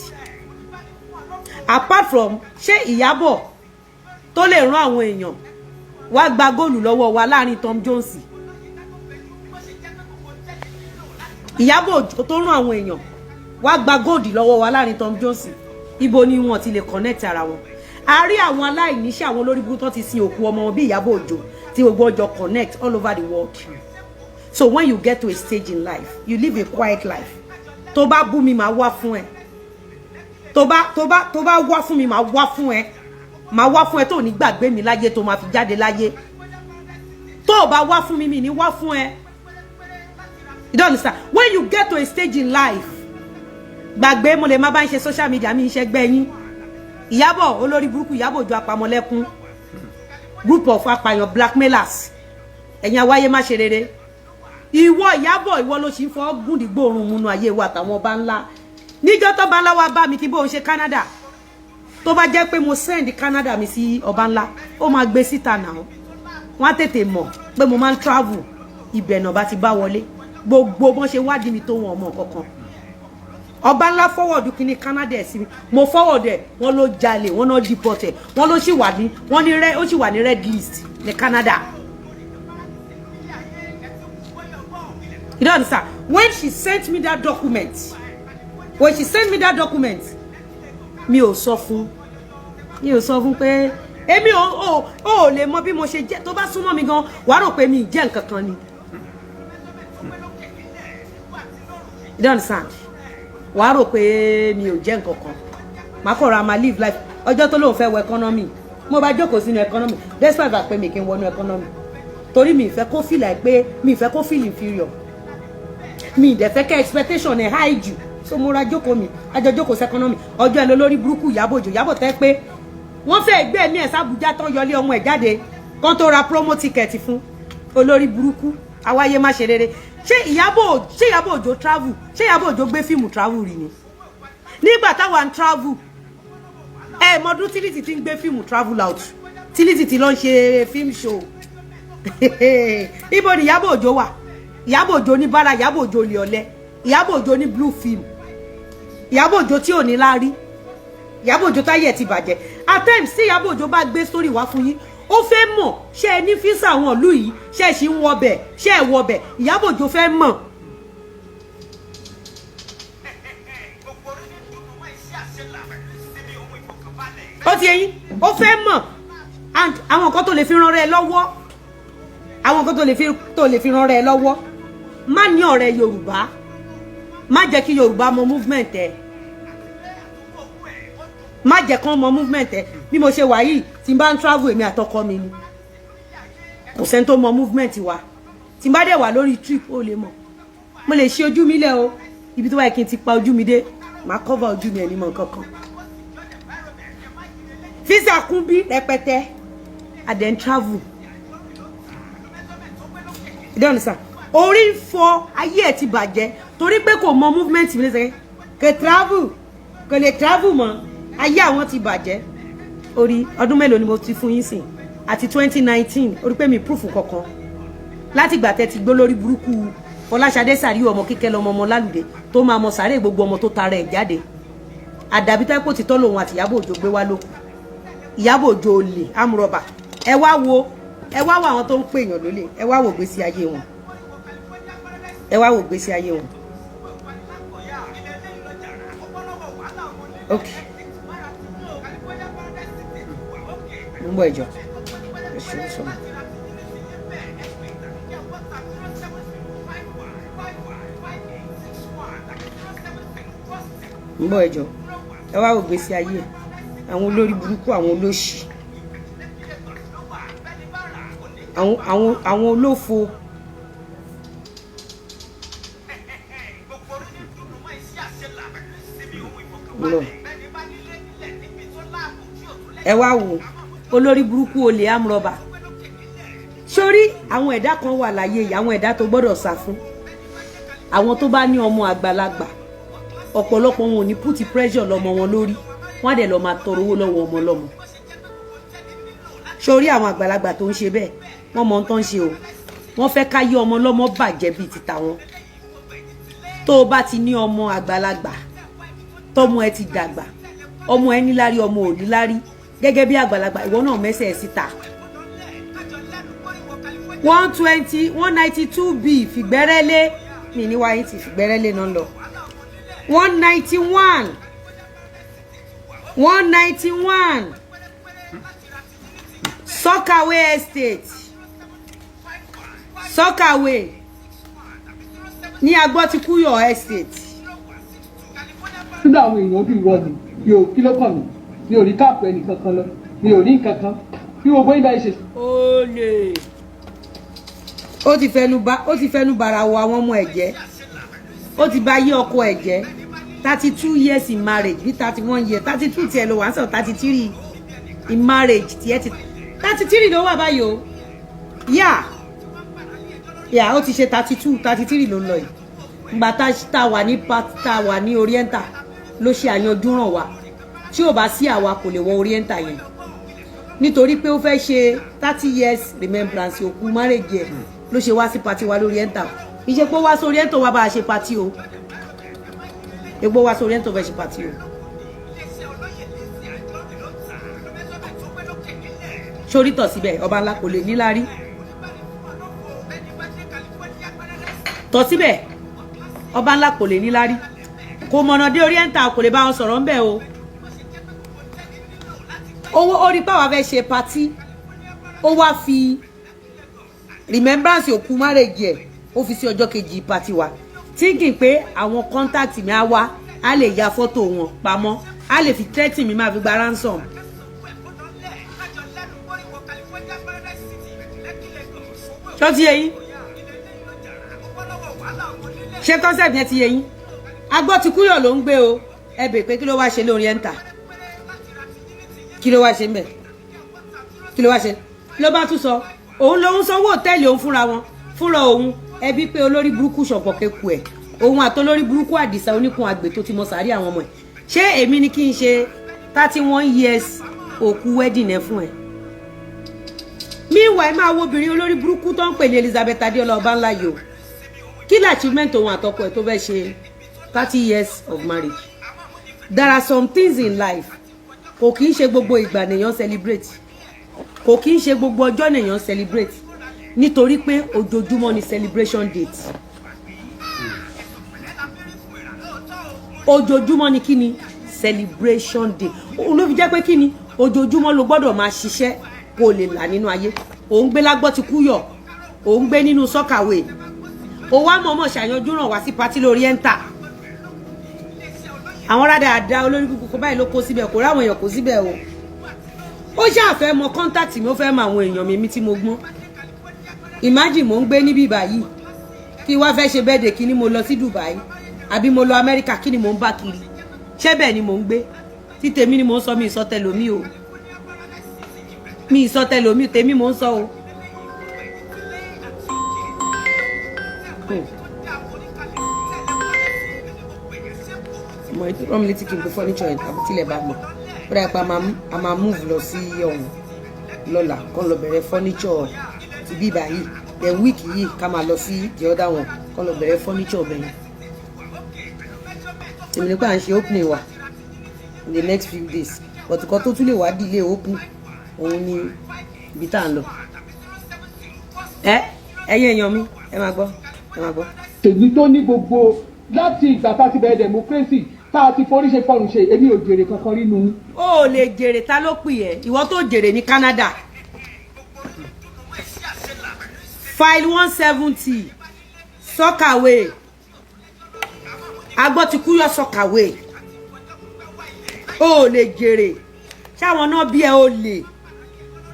A: Apart from ṣé Ìyábọ̀ tó lè rán àwọn èèyàn wá gba góòlù lọ́wọ́ wa láàrin Tom Jones, Ìyábọ̀ Òjó tó rán àwọn èèyàn wá gba góòdì lọ́wọ́ wa láàrin Tom Jones, ibo ni wọn ti lè connect ara wọn? A rí àwọn aláìníṣẹ́, àwọn olórí burúkú tó ti sin òkú ọmọ wọn bí Ìyábọ̀ Òjó, tí gbogbo ọjọ́ connect all over the world. So when you get to a stage in life, you live a quiet life. Tó bá bú mi, máa wá fún ẹ. Tó bá wá fún mi, máa wá fún ẹ, máa wá fún ẹ tó ní gbàgbé mi láyé, tó máa fi jáde láyé. Tó o bá wá fún mi, mi ní wá fún ẹ. You don't understand? When you get to a stage in life, gbàgbé mo lè má bá ń ṣe social media mi ń ṣẹgbẹ́ yín. Ìyábọ̀ olórí burúkú, Ìyábọ̀ Òjó apamọ́lẹ́kún, group of apàyàn, blackmailers, ẹ̀yin awáyé má ṣe rere. Ìwọ Ìyábọ̀, ìwọ ló ṣì ń fọ́ gúndìgbòrùn múnú ayé wa àtàwọn ọba ńlá. Níjọ́ tó bá ńlá wa bá mi kí bóun ṣe Canada, tó bá jẹ́ pé mo send Canada mi sí ọba ńlá, ó máa gbé síta náà, wọ́n á tètè mọ̀ pé mo máa ń travel. Ibẹ̀ náà bá ti bá wọlé, gbogbo bọ́n ṣe wádìí mi tó, wọn ọmọ kankan. Ọba ńlá forward kínní Canada ẹ̀ sí mi, mo forward ẹ̀, wọ́n ló jalè, wọ́n náà deport ẹ̀, wọ́n ló sì wà ní, wọ́n ní red, ó sì wà ní red list ní Canada. You don't understand? When she sent me that document, when she sent me that document, mi ò sọ fún, mi ò sọ fún pé èmi ò lè mọ bí mo ṣe jẹ́. Tó bá súnmọ́ mi gan, wàá rò pé mi ì jẹ́ nǹkan kan ni. You don't understand? Wàá rò pé mi ò jẹ́ nǹkan kan. Màá kọ̀ ra máa live life. Ọjọ́ tó lóun fẹ́ wọ economy, mo bá jókòó sínú economy, despite fact pé mi kì í wọnú economy, torí mi ì fẹ́ kó feel like pé mi ì fẹ́ kó feel inferior, mi ì dẹ̀ fẹ́ kẹ́ expectation ẹ̀ high jù. So mo ra jókòó mi, àjọ jókòó sí economy. Ọjọ́ ẹ̀ lórí burúkú Ìyábọ̀ Òjó, Ìyábọ̀ tẹ́ pé wọ́n fẹ́ gbé ẹ̀mí ẹ̀ sábùjá tán, yọlé ọmọ ẹ̀ jáde kán tó ra promo ticket fún olórí burúkú awáyé má ṣe rere. Ṣé Ìyábọ̀ Òjó travel? Ṣé Ìyábọ̀ Òjó gbé fíìmù travel rí ni? Nígbà táwa ń travel, ẹ mọdún tí Lizzy ti ń gbé fíìmù travel out, tí Lizzy ti lọ ń ṣe fíìmù show, ibo ni Ìyábọ̀ Òjó wà? Ìyábọ̀ Òjó ní bára, Ìyábọ̀ Òjó lè ọ̀lẹ, Ìyábọ̀ Òjó ní blue film, Ìyábọ̀ Òjó tí ò ní láárí, Ìyábọ̀ Òjó táyé ẹ̀ ti bàjẹ́. At times tí Ìyábọ̀ Òjó bá gbé story wá fún yín, ó fẹ́ mọ̀ ṣé ẹ ní visa àwọn ìlú yìí, ṣé ẹ ṣì ń wọbẹ̀, ṣé ẹ wọbẹ̀. Ìyábọ̀ Òjó fẹ́ mọ̀. Ó ti yẹn, ó fẹ́ mọ̀. And àwọn nǹkan tó lè fi ràn rẹ lọ́wọ́, àwọn nǹkan tó lè fi ràn rẹ lọ́wọ́, má ní ọ̀rẹ́ Yorùbá, má jẹ́ kí Yorùbá mọ movement ẹ, má jẹ́ kán mọ movement ẹ. Bí mo ṣe wà yìí, tí n bá ń travel, èmi àtọkọ mi ni, kò sẹ́ni tó mọ movement wa. Tí n bá dẹ̀ wà lórí trip, ó lè mọ̀. Mo lè ṣe ojú mi lẹ̀ o, ibi tó wáyé kí n ti pa ojú mi dé, màá cover ojú mi, ẹ̀ ní mọ̀ nǹkan kan. Visa kún bí rẹpẹtẹ, and then travel. You don't understand? Orí ń fọ́, ayé ẹ̀ ti bàjẹ́ torí pé kò mọ movement mi lẹ́sẹ̀, kò travel, kò lè travel mọ́. Ayé àwọn ti bàjẹ́. Orí ọdún mélòó ni mo ti fún yín sìn àti 2019? Orí pé mi proof kankan láti ìgbà tẹ́ ti gbó lórí burúkú Fọláṣadé Sàríù, ọmọ kíkẹ́ lọmọ ọmọ lálùdé tó máa mọ sàárè gbogbo ọmọ tó tara ẹ̀ jáde. Àdàbí tẹ́ kò ti tọ́ lòun àti Ìyábọ̀ Òjó gbé wá lókù. Ìyábọ̀ Òjó olè amúrọ̀bà. Ẹ wá wo, ẹ wá wo àwọn tó ń pèèyàn lólè, ẹ wá wo gbèsè ayé wọn, ẹ wá wo gbèsè ayé wọn. Ok, mo ń bọ̀, ìjọ ẹ ṣe é sọ̀rọ̀. Ń bọ̀, ẹjọ́ ẹ wá wò gbèsè ayé ẹ, àwọn olórí burúkú, àwọn olóṣì, àwọn olófo. Lọ ẹ wá wò, olórí burúkú, olè, amrọ̀bà. Sórí àwọn ẹ̀dá kan wà láyé yìí, àwọn ẹ̀dá tó gbọ́dọ̀ sá fún, àwọn tó bá ní ọmọ àgbàlagbà, ọ̀pọ̀lọpọ̀ wọn ò ní put pressure lọ́mọ wọn lórí, wọ́n á dẹ̀ lọ́ọ́ máa tọrọ owó lọ́wọ́ ọmọ lọ́mọ. Sórí àwọn àgbàlagbà tó ń ṣe bẹ́ẹ̀, wọ́n mọ ohun tó ń ṣe o. Wọ́n fẹ́ ká yé ọmọ lọ́mọ bàjẹ́ bíi ti tàwọn. Tó o bá ti ní ọmọ àgbàlagbà, tọmọ ẹ ti dàgbà, ọmọ ẹ níláárí, ọmọ ò níláárí, gẹ́gẹ́ bí àgbàlagbà, ìwọ náà mẹ́sẹ̀ ẹ̀ síta. 120, 192 B fìgbẹ́rẹ́lé mi ní wáyé ti fìgbẹ́rẹ́lé náà lọ. 191, 191 Soakaway Estate, Soakaway ní Agbọ́tikúyọ̀ Estate.
D: Nínú àwọn èèyàn bí irọ́ ni mi ò, kí ló kàn mí? Mi ò rí káàpù ẹnì kankan lọ, mi ò rí nǹkan kan bí gbogbo yín báyìí ṣe.
A: Olè, ó ti fẹnu bara wo àwọn ọmọ ẹ̀ jẹ́, ó ti bà yé ọkọ ẹ̀ jẹ́. 32 years in marriage, bí 31 years, 32 tiẹ̀ ló wà ń sọ, 33 in marriage tiẹ̀ ti 33 ló wà báyìí o. Yà ó ti ṣe 32, 33 ló ń lọ yìí. Ìgbà tá a wà ní part, tá a wà ní Oriental ló ṣe àyanjú ràn wá. Tí ò bá sí àwa, kò lè wọ Oriental yẹn, nítorí pé ó fẹ́ ṣe 30 years remembrance òkú marriage ẹ̀ ló ṣe wá sí party wa lórí Oriental. Ìṣe pé ó wá sí Oriental wá bá a ṣe party o, egbò wá sí Oriental fẹ́ ṣe party o. Sórí tọ̀ síbẹ̀, ọba ńlá kò lè níláárí. Tọ̀ síbẹ̀, ọba ńlá kò lè níláárí, kò mọ̀nà dé Oriental, kò lè bá wọn sọ̀rọ̀ ńbẹ̀ o. Owó ó rí pàwọn fẹ́ ṣe party, ó wá fi remembrance òkú marriage ẹ̀, ó fi sí ọjọ́ kejì party wa, thinking pé àwọn contact mi á wá, á lè ya fọ́tò wọn pamọ́, á lè fi threaten mi, máa fi gba ransom. Ṣó ti yé yín? Ṣé concept yẹn ti yé yín? Agbọ́tikúyọ̀ ló ń gbé o. Ẹ bèè pé kí ló wá ṣe lórí ẹ́ńtà? Kí ló wá ṣe ń bẹ̀? Kí ló wá ṣe? Ló bá tún sọ òun lòun sanwó òtẹ́ẹ̀lì òun fúnra wọn, fúnra òun. Ẹbí pé olórí burúkú ṣọ̀pọ̀kẹ́kù ẹ̀, òun àtolórí burúkú àdìsá oníkun àgbè tó ti mọ sàárì àwọn ọmọ ẹ̀. Ṣé èmi ni kí n ṣe 31 years òkú wedding ẹ fún ẹ? Meanwhile, máa wo obìnrin olórí burúkú tó ń pè ní Elizabeth Adéọlá Ọbánlá yìí o. Kí ni achievement òun àtọkọ ẹ̀ tó fẹ́ ṣe 30 years of marriage? There are some things in life, kò kí ń ṣe gbogbo ìgbà nèèyàn celebrate, kò kí ń ṣe gbogbo ọjọ́ nèèyàn celebrate, nítorí pé ojoojúmọ́ ni celebration date. Ojoojúmọ́ ni kí ni celebration day. Òun ló fi jẹ́ pé kí ni, ojoojúmọ́ ló gbọ́dọ̀ máa ṣiṣẹ́ kó o lè là nínú ayé. Òun gbé lágbọ́ ti kú yọ̀, òun gbé nínú soakaway, ó wá mọ̀ọ́mọ̀ ṣàyanjú ràn wá sí party lórí ẹ́ńtà. Àwọn rádaràda olórí kúkú báyìí ló kó síbẹ̀, kò ráwọn èèyàn kó síbẹ̀ o. Ó ṣáà fẹ́ mọ contact mi, ó fẹ́ mọ àwọn èèyàn mi tí mo gbọ́n. Imagine, mò ń gbé níbí báyìí, kí wá fẹ́ ṣe birthday, kí ni mo lọ sí Dubai àbí mo lọ Amẹ́ríkà? Kí ni mò ń bá kiri? Ṣé bẹ́ẹ̀ ni mò ń gbé? Tí tèmi ni mò ń sọ, mi ìsọ tẹlòmí o, mi ìsọ tẹlòmí, tèmi mò ń sọ o. Mo rán mi létí kí n gbé furniture yẹn tàbí tílẹ̀ bá mọ̀. Ó dà pé a máa move lọ sí ọ̀hún lọ́la, kán lọ bẹ̀rẹ̀ furniture ti bí báyìí. Then week yìí, ká máa lọ sí the other one, kán lọ bẹ̀rẹ̀ furniture bẹ̀yẹn. Èmi nípa à ń ṣe opening wa in the next few days, but nǹkan tó tún lè wá delay opening òun ni ibi tá à ń lọ. Ẹ ẹ̀yin èèyàn mi, ẹ máa gbọ́, ẹ máa gbọ́.
D: Èmi tó ní gbogbo láti ìgbà tá a ti bẹ̀rẹ̀ democracy, tá a ti forí ṣe fọrùn ṣe, èmi ò jèrè kankan rí nu.
A: O ò lè jèrè. Ta ló pè ẹ́? Ìwọ tó jèrè ní Canada, file 170 soakaway, agbọ́tikúyọ̀ soakaway, o ò lè jèrè. Ṣáwọn náà bí ẹ o lè?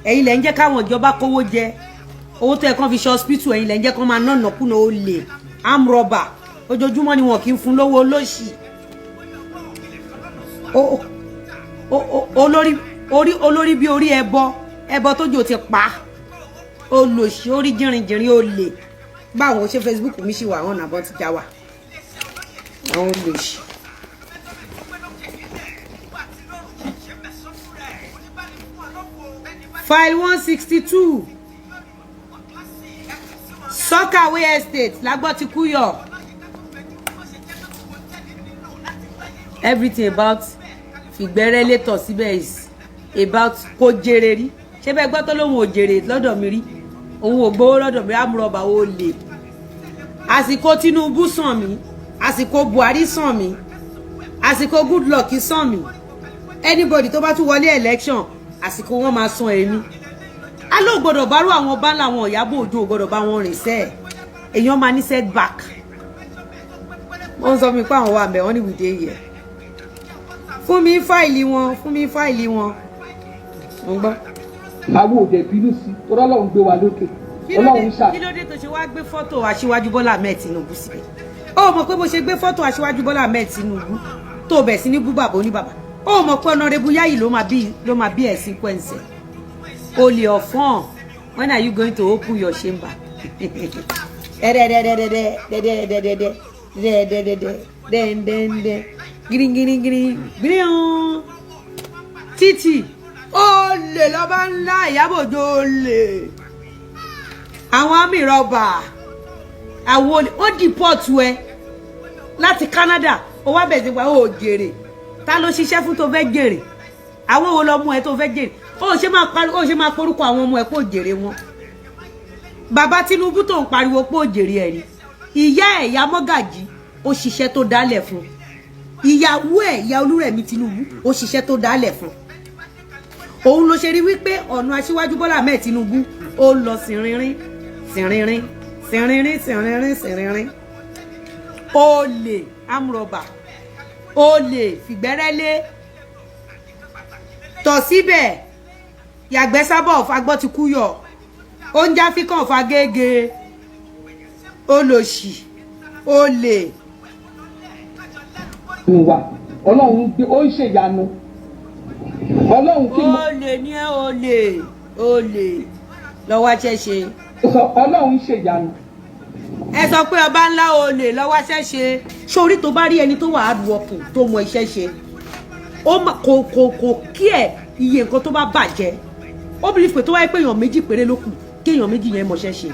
A: Ẹ̀yin lẹ ń jẹ́ káwọn ìjọba kówó jẹ owó tó yẹ kán fi ṣe hospital. Ẹ̀yin lẹ ń jẹ́ kán máa ná nàkúnà. O lè amrọ̀bà, ojoojúmọ́ ni wọn kì í fún lówó olóṣì. Olórí orí, olórí bí orí ẹbọ, ẹbọ tójò ti pa. Olòṣì, orí jìnrìnjìnrìn, olè. Báwo ṣe Facebook mi ṣì wà? Àwọn nàbọ ti já wa, àwọn olòṣì. File 162, Sọ́kàwé Estate lágbọ́ ti kú yọ. Everything about fìgbẹ́rẹ́ létọ̀ síbẹ̀ is about kó jèrè rí. Ṣé bẹ́ẹ̀ gbọ́ tó lóun ò jèrè lọ́dọ̀ mi rí, òun ò gbowó lọ́dọ̀ mi. Amúrọ̀bà, ó lè. Àsìkò Tinubu sàn mí, àsìkò Buhari sàn mí, àsìkò Goodluck sàn mí. Anybody tó bá tún wọlé election, àsìkò wọn máa san èmi. Aló gbọ́dọ̀ bárò àwọn bá làwọn Ìyábọ̀ Òjó ò gbọ́dọ̀ bá wọn rìn sẹ́ẹ̀. Èèyàn máa ní setback. Wọ́n sọ mi pé àwọn wà mẹ́, wọ́n ní wìdí yẹ fún mi fáìlì wọn, fún mi fáìlì wọn. Mo gbọ́.
I: Àwọn ò dẹ̀ bínú sí torí Ọlọ́run gbé wa lókè. Ọlọ́run ṣà.
A: Kí ló dé tó ṣe wá gbé fọ́tò Aṣíwájú Bọ́lá Ahmed Tinubu síbẹ̀? Ó mọ̀ pé bó ṣe gbé fọ́tò Aṣíwájú Bọ́lá Ahmed Tinubu tó bẹ̀ sí ní bú bàbá oníbàbà, ó mọ̀ pé Honourable Yayi ló máa bí ẹ̀ sequence olè ọ̀fọ́n. When are you going to open your chamber? Dẹ́dẹ́dẹ́dẹ́dẹ́dẹ́dẹ́dẹ́dẹ́dẹ́dẹ́dẹ́dẹ́dẹ́ gírígírígírí gíríhàn títì. Olè lọ́ba ńlá Ìyábọ̀ Òjó, olè, àwọn àmì rọ́bà, àwọn olè. Ó deport ẹ láti Canada, ó wá bẹ̀rẹ̀ sí pa ó jèrè. Ta ló ṣiṣẹ́ fún tó fẹ́ jèrè? Àwọn wo lọ mú ẹ tó fẹ́ jèrè? Ó ṣe máa pariwo, ó ṣe máa porúkọ àwọn ọmọ ẹ pé ó jèrè wọn. Bàbá Tinubu tó ń pariwo pé ó jèrè ẹ rí, ìyá ẹ̀, ìyá Mọ́gàjì, ó ṣiṣẹ́ tó dálẹ̀ fún. Ìyàwó ẹ̀, ìyá Olúrẹ̀mí Tinubu, ó ṣiṣẹ́ tó dálẹ̀ fún. Òun ló ṣe rí wípé ọ̀nà Aṣíwájú Bọ́lá Ahmed Tinubu ó lọ sìnrìnrìn sìnrìnrìn sìnrìnrìn sìnrìnrìn sìnrìnrìn. Olè, amrọ̀bà, olè, fìgbẹ́rẹ́lé, tọ̀ síbẹ̀, yàgbẹ́ sábọ̀, fagbọ́ ti kú yọ, oúnjẹ àfikàn fagége, olòṣì, olè.
I: Wa Ọlọ́run gbé, ó ń ṣèyanu Ọlọ́run kí mo.
A: Olè ní ẹ, olè, olè lọ́wọ́ aṣẹ́ṣe.
I: Sọ Ọlọ́run ṣèyanu.
A: Ẹ sọ pé ọba ńlá, olè lọ́wọ́ aṣẹ́ṣe. Sórí tó bá rí ẹni tó wà hard working, tó mọ iṣẹ́ ṣe, ó kò kí ẹ̀ iye nǹkan tó bá bàjẹ́, ó bí pé tó wáyé pé èèyàn méjì péré ló kù, kí èèyàn méjì yẹn mọṣẹ́ ṣe.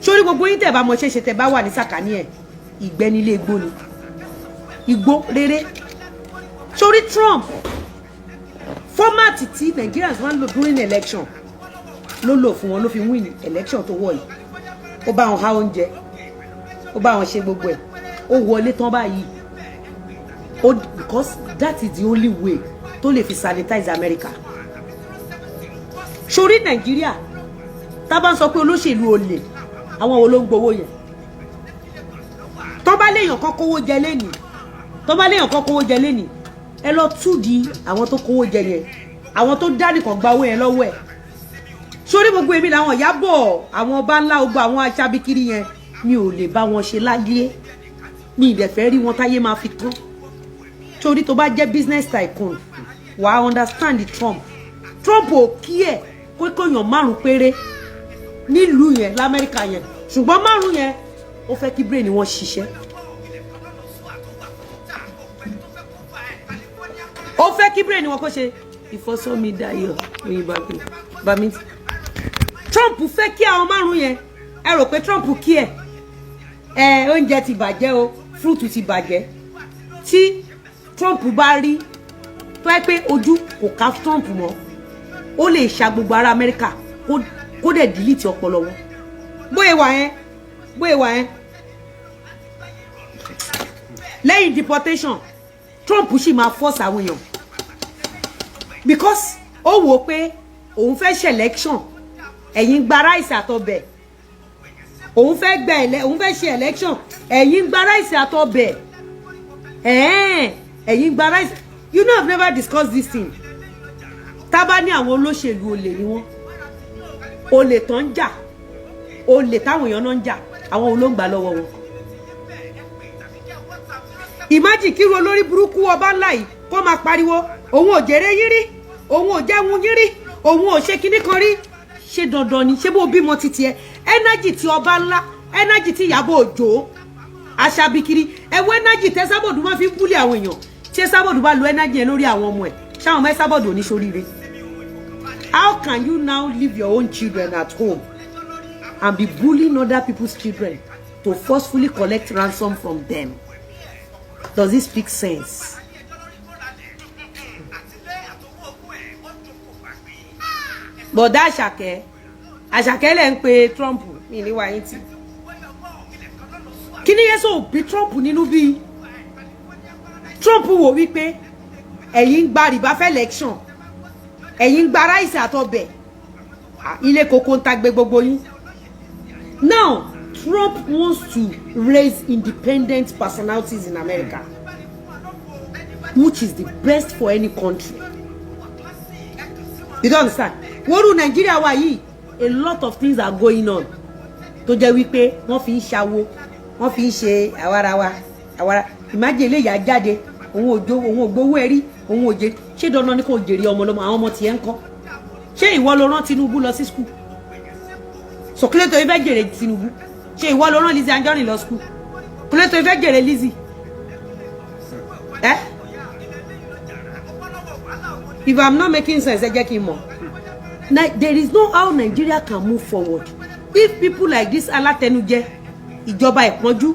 A: Sórí gbogbo yín tẹ̀ bá mọṣẹ́ ṣe, tẹ̀ bá wà ní sàkání ẹ̀, ìgbẹ́ nílé igbó ni, igbó rere. Sórí Trump, format tí Nigerians máa ń lò during election ló lò fún wọn, ló fi win election tó wọ̀ yìí. Ó bá wọn há oúnjẹ, ó bá wọn ṣe gbogbo ẹ̀, ó wọlé tán báyìí ó, because that is the only way tó lè fi sanitize America. Sórí Nàìjíríà, tá bá ń sọ pé olóṣèlú olè, àwọn wo ló ń gbowó yẹn? Tó bá léèyàn kan kówó jẹ lénìí, tó bá léèyàn kan kówó jẹ lénìí, ẹ lọ túdi àwọn tó kówó jẹ yẹn, àwọn tó dá nìkan gba owó yẹn lọ́wọ́ ẹ̀. Sórí gbogbo èmi làwọn Ìyábọ̀, àwọn ọba ńlá, ogbó àwọn aṣábíkiri yẹn, mi ò lè bá wọn ṣe láyé. Mi ì dẹ̀ fẹ́ rí wọn táyé máa fi tán. Torí tó bá jẹ́ business tycoon, wàá understand Trump. Trump ò kí ẹ̀ kó èèyàn márùn péré nílùú yẹn, lamẹ́ríkà yẹn, ṣùgbọ́n márùn yẹn, ó fẹ́ kí brain wọn ṣiṣẹ́. Ó fẹ́ kí brain wọn kó ṣe ìfọsọ́mídayọ̀ òyìnbó bami. Trump fẹ́ kí àwọn márùn yẹn, ẹ rò pé Trump kí ẹ ẹ oúnjẹ ti bàjẹ́ o, fruit ti bàjẹ́. Tí Trump bá rí tó yẹ pé ojú kò ká Trump mọ́, ó lè ṣa gbogbo ará Amẹ́ríkà kó dẹ̀ delete ọpọlọ wọn. Bóyá wà yẹn, bóyá wà yẹn, lẹ́yìn deportation, Trump sì máa force àwọn èèyàn, because ó wò ó pé òun fẹ́ ṣe election, ẹ̀yin gba rice àtọbẹ̀. Òun fẹ́ gba ẹ̀lẹ́, òun fẹ́ ṣe election, ẹ̀yin gba rice àtọbẹ̀, ẹ̀yin gba rice. You know, I've never discussed this thing. Tá bá ní àwọn olóṣèlú olè ni wọ́n, olè tán ń jà, olè táwọn èèyàn náà ń jà, àwọn olóńgbà lọ́wọ́ wọn. Imagine kíru olórí burúkú ọba ńlá yìí. Kó máa pariwo òun ò jèrè yín rí, òun ò jẹun yín rí, òun ò ṣe kinní kan rí. Ṣé dandan ni? Ṣé bó bímọ títí ẹ? Energy tí ọba ńlá, energy tí Ìyábọ̀ Òjó aṣabikiri, ẹ wo energy tẹ Sábọ̀dù máa fi ń bully àwọn èèyàn. Tí Sábọ̀dù bá lo energy yẹn lórí àwọn ọmọ ẹ̀, ṣáwọn ọmọ ẹ Sábọ̀dù ò ní ṣoríire? How can you now leave your own children at home and be bullying other people's children to forcefully collect ransom from them? Does this make sense? Bọ̀dá Àṣàkẹ́, Àṣàkẹ́ lẹ̀ ń pe Trump mi ní wáyé tì. Kí ni yẹn sọ bí Trump nínú? Bí Trump wò wípé ẹ̀yin ń gba rìbá fẹ́ election, ẹ̀yin ń gba rice àtọbẹ̀, ilé koko ń tagbe gbogbo yín. Now Trump wants to raise independent personalities in America, which is the best for any country. You don't understand? Wọ́rù Nàìjíríà wa yìí, a lot of things are going on tó jẹ́ wípé wọ́n fi ń ṣàwo, wọ́n fi ń ṣe àwarawa àwara. Ìmájẹ eléyà jáde, òun ò jó, òun ò gbowó ẹ rí, òun ò jẹ. Ṣé dandan ni kò jèrè ọmọ lọmọ? Àwọn ọmọ tiẹ̀ ń kọ́? Ṣé ìwọ ló rán Tinubu lọ sí school? Sọkílẹ̀ tó ifẹ̀ jèrè Tinubu? Ṣé ìwọ ló rán Lizzy Anjorin lọ school? Kílẹ̀ tó ifẹ̀ jèrè Lizzy ẹ? If I'm not making sense, ẹ jẹ́ kí n mọ̀. There is no how Nigeria can move forward if people like this alátẹnujẹ, ìjọba ìpọ́njú,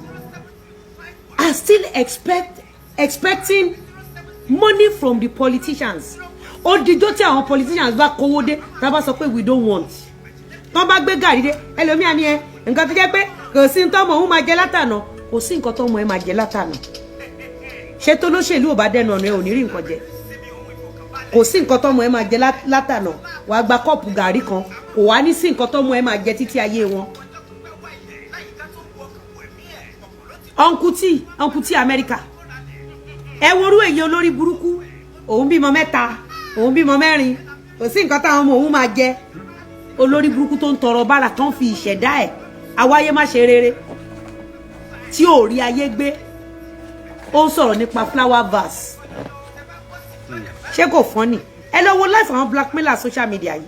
A: are still expecting money from the politicians. Ó dijọ́ tí àwọn politicians bá kówó dé, tá a bá sọ pé we don't want, tán bá gbé gàrí dé, ẹlòmíà ni ẹ nǹkan tó jẹ́ pé kò sí nǹkan tọ́mọ òun máa jẹ látànà, kò sí nǹkan tọ́mọ ẹ máa jẹ látànà. Ṣé tó lóṣèlú ò bá dẹnu ọ̀nà, ẹ ò ní rí nǹkan jẹ? Kò sí nǹkan tọ́mọ ẹ máa jẹ látànà. Wàá gba kọ́ọ̀pù gàrí kan, kò wá ní sí nǹkan tọ́mọ ẹ máa jẹ títí ayé wọn. Uncle T, Uncle T Amẹ́ríkà, ẹ worú èyí olórí burúkú. Òun bímọ mẹ́ta, òun bímọ mẹ́rin, kò sí nǹkan táwọn ọmọ òun máa jẹ. Olórí burúkú tó ń tọrọ bára, tó ń fi ìṣẹ̀dá ẹ̀ awáyé má ṣe rere, tí ò rí ayé gbé, ó ń sọ̀rọ̀ nípa flower vase. Ṣé kò funny? Ẹ lọ wo life àwọn blackmailer social media yìí.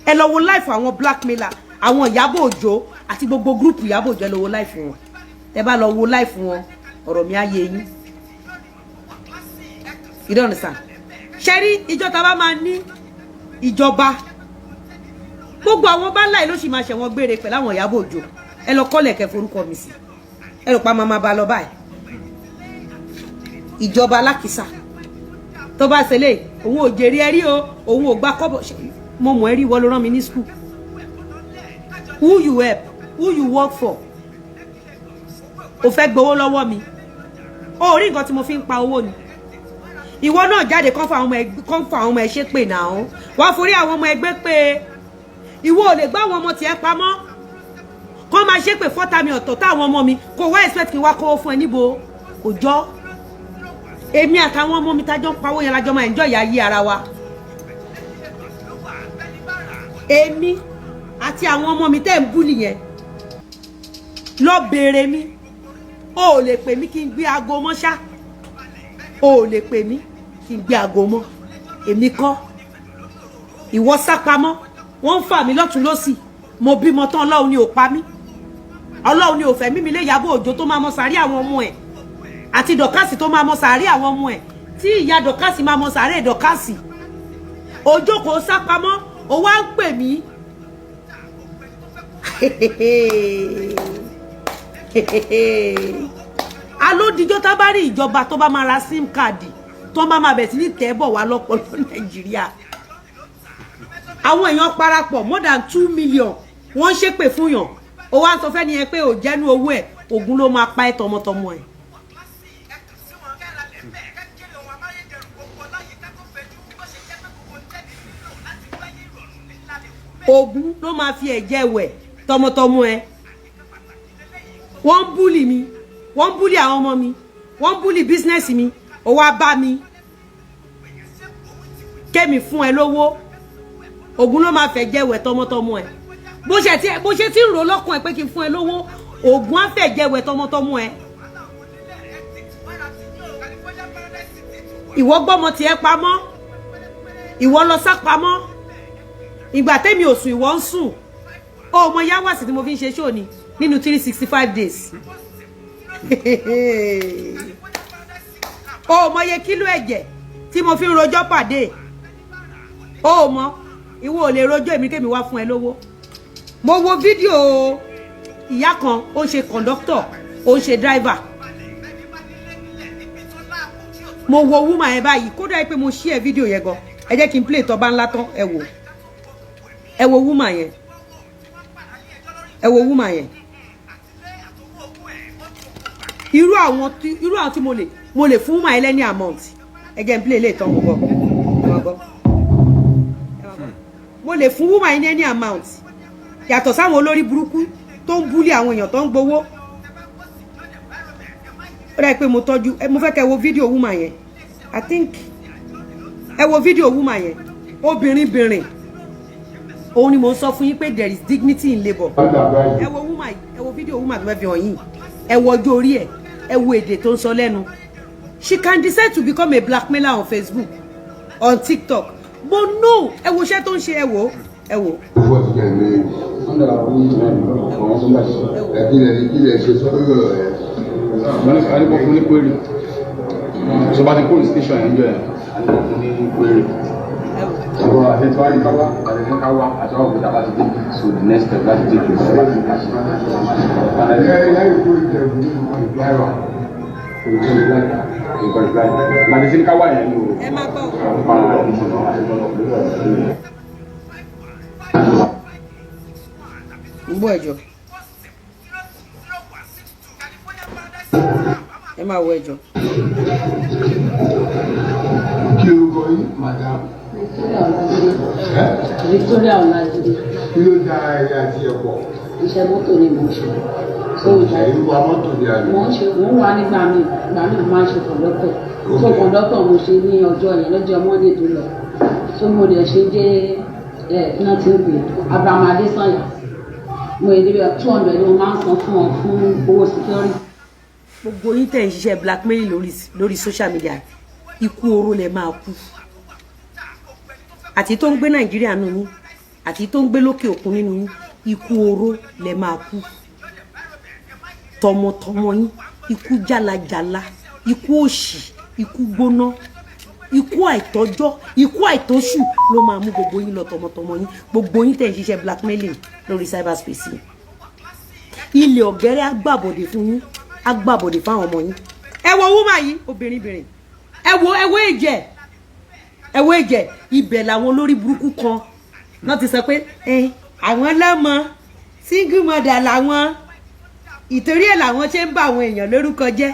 A: Ẹ lọ wo life àwọn blackmailer, àwọn Ìyábọ̀ Òjó àti gbogbo group Ìyábọ̀ Òjó. Ẹ lọ wo life wọn. Tẹ bá lọ wo life wọn, ọ̀rọ̀ mi á yé yín. You don't understand? Ṣe rí ìjọ tá a bá máa ní ìjọba, gbogbo àwọn bá láì ló sì máa ṣẹ̀wọ̀n gbére pẹ̀lú àwọn Ìyábọ̀ Òjó. Ẹ lọ kọ́lẹ̀ kẹ́ forúkọ mi sí. Ẹ rò pa máa bá lọ báyìí. Ìjọba alákìsà tó bá ṣẹlẹ̀, òun ò jèrè ẹ rí o, òun ò gba kọ́bọ̀. Mo mọ̀ ẹ́ rí? Ìwọ ló rán mi ní school. Who you help? Who you work for? O fẹ́ gbowó lọ́wọ́ mi, o rí nǹkan tí mo fi ń pa owó ni. Ìwọ náà jáde kán fún àwọn ọmọ ẹgbẹ́, kán fún àwọn ọmọ ẹ ṣépè náà. Wàá forí àwọn ọmọ ẹgbẹ́ pé ìwọ ò lè gbá àwọn ọmọ tiẹ̀ pamọ́, kán máa ṣépè fọ́tà mi ọ̀tọ̀ táwọn ọmọ mi kò wá expect kí n wá kówó fún ẹ. Níbo kò jọ? Èmi àtàwọn ọmọ mi tájọ́ ń pawó yẹn lájọ́ máa enjoy ayé ara wa. Èmi àti àwọn ọmọ mi tẹ́ ń bú nìyẹn. Lọ béèrè mi. O ò lè pè mí kí n gbé aago mọ́ ṣá. O ò lè pè mí kí n gbé aago mọ́. Èmi kọ́. Ìwọ sápamọ́, wọ́n ń fà mí lọ́tún lọ́sì. Mo bímọ tán, Ọlọ́run ni ò pa mí, Ọlọ́run ni ò fẹ́ mímí lé Ìyábọ̀ Òjó tó máa mọ sàárì àwọn ọmọ ẹ̀, àti Dọ̀kásì tó máa mọ sàárì àwọn ọmọ ẹ̀, tí ìyá Dọ̀kásì máa mọ sàárè Dọ̀kásì. Òjò kò sápamọ́, ó wá ń pè mí. Alódijọ́ tá bá rí ìjọba tó bá máa ra SIM card, tó bá máa bẹ̀ sí ní tẹ́ bọ̀ wá lọ́pọ̀lọpọ̀ Nàìjíríà, àwọn èèyàn parapọ̀ more than 2 million, wọ́n ń ṣépè fún yàn. Ó wá ń sọ fẹ́ni yẹn pé ò jẹ́nu owó ẹ̀. Ògùn ló máa pa ẹ́ tọmọtọmọ ẹ̀. Ògùn ló máa fi ẹ̀jẹ̀ wẹ̀ tọmọtọmọ ẹ̀. Wọ́n ń bully mi, wọ́n ń bully àwọn ọmọ mi, wọ́n ń bully business mi. Ó wá bá mi kémi fún ẹ lówó. Ògùn ló máa fẹ́ jẹ́wẹ̀ tọmọtọmọ ẹ. Bó ṣe ti ń rò lọ́kàn ẹ pé kí n fún ẹ lówó, Ògùn á fẹ́ jẹ́wẹ̀ tọmọtọmọ ẹ. Ìwọ gbọ́mọ tiẹ̀ pamọ́, ìwọ lọ sá pamọ́. Ìgbà tẹ́mi ò sùn, ìwọ ń sùn. Ó mọ yáwàsí tí mo fi ń ṣe ṣó ni nínú 365 days. Ó mọ iye kílò ẹ̀jẹ̀ tí mo fi ń rojọ́ pàdé. Ó mọ ìwọ ò lè rojọ́ èmi kémi wá fún ẹ lówó. Mo wo fídíò ìyá kan, ó ń ṣe conductor, ó ń ṣe driver. Mo wo woman yẹn báyìí, kódà pé mo share fídíò yẹn gan. Ẹ jẹ́ kí n play tọ́ba ńlá tán. Ẹ wò, ẹ wo woman yẹn, ẹ wo woman yẹn. Irú àwọn tí mo lè fún woman yẹn lẹ́ní amount. Ẹ jẹ́ n play lè tán. Mo gbọ́, ẹ máa gbọ́, mo lè fún woman yẹn ní any amount, yàtọ̀ sáwọn olórí burúkú tó ń bully àwọn èèyàn tó ń gbowó. Ó dà pé mo tọ́jú. Mo fẹ́ kẹ́ wo fídíò woman yẹn. I think ẹ wo fídíò woman yẹn. Obìnrin bìnrin òun ni mo ń sọ fún yín pé there is dignity in labour. Ẹ wo woman yìí, ẹ wo fídíò woman tó fẹ́ fi hàn yín. Ẹ wo ọjọ́ orí ẹ, ẹ wo èdè tó ń sọ lẹ́nu. She can decide to become a blackmailer on Facebook, on TikTok, but no. Ẹ wo iṣẹ́ tó ń ṣe. Ẹ wo, ẹ wo.
J: Owó ti jẹ́ ìwé ẹ. Kí lẹ ṣe sọ́dọ̀ ẹ?
K: Wọ́n ní ká ní kó fún ní query tó bá ti kúrò station yẹn jọ yẹn, a ní kó fún ní query. Ṣùgbọ́n àti tí wàá ní ká wá, àti ní ká wá, àti wàá òkúta bá ti dé. So the next step láti take is láti ká ṣe.
J: Lẹ́yìn kó ìjẹ̀bù ní reply wa.
K: Láti sí ní ká wá yẹn ní o.
A: Ẹ máa gbọ́ o.
K: Àwọn ọmọ
A: Ń bọ̀, ẹjọ́, ẹ máa wo, ẹjọ́.
J: Kí lorúkọ yín, madam? Ẹ?
L: Victoria Ọlájídé.
J: Kí ló dá ẹyẹ àti ẹ̀pọ̀?
L: Iṣẹ́ mọ́tò ni mò ń ṣe. So ìgbà
J: Ẹ̀yin wa mọ́tò ní àná.
L: Mò ń ṣe, mò ń wà nígbà míì, ìgbà míì mo máa ń ṣe conductor. So conductor mo ṣe ní ọjọ́ yẹn, lọ́jọ́ Monday tó lọ. So mo dẹ̀ ṣe dé ẹ̀ náà ti ń pè Abraham Adesanya. Mo yẹ débi 200 ni mo máa ń san fún ọ fún owó security.
A: Gbogbo yín tẹ̀ ń ṣiṣẹ́ blackmail lórí social media, ikú oró lẹ máa kú. Àti tó ń gbé Nàìjíríà nínú yín, àti tó ń gbé lókè òkun nínú yín, ikú oró lẹ máa kú tọmọtọmọ yín. Ikú jálajàla, ikú òṣì, ikú gbóná, ikú àìtọ́jọ́, ikú àìtóṣù ló máa mú gbogbo yín lọ tọmọtọmọ yín. Gbogbo yín tẹ̀ ń ṣiṣẹ́ blackmailing lórí cyberspace yìí, ilẹ̀ ọ̀gẹ́rẹ́ agbábọ̀dé fún yín, agbábọ̀dé fáwọn ọmọ yín. Ẹ wo woman yìí, obìnrin bìnrin. Ẹ wo, ẹ wo èjẹ, ẹ wo èjẹ. Ibẹ̀ làwọn olórí burúkú kan náà ti sọ pé ẹ àwọn lọ́mọ, single mother làwọn, ìtorí ẹ̀ làwọn ṣe ń bá àwọn èèyàn lórúkọ jẹ́.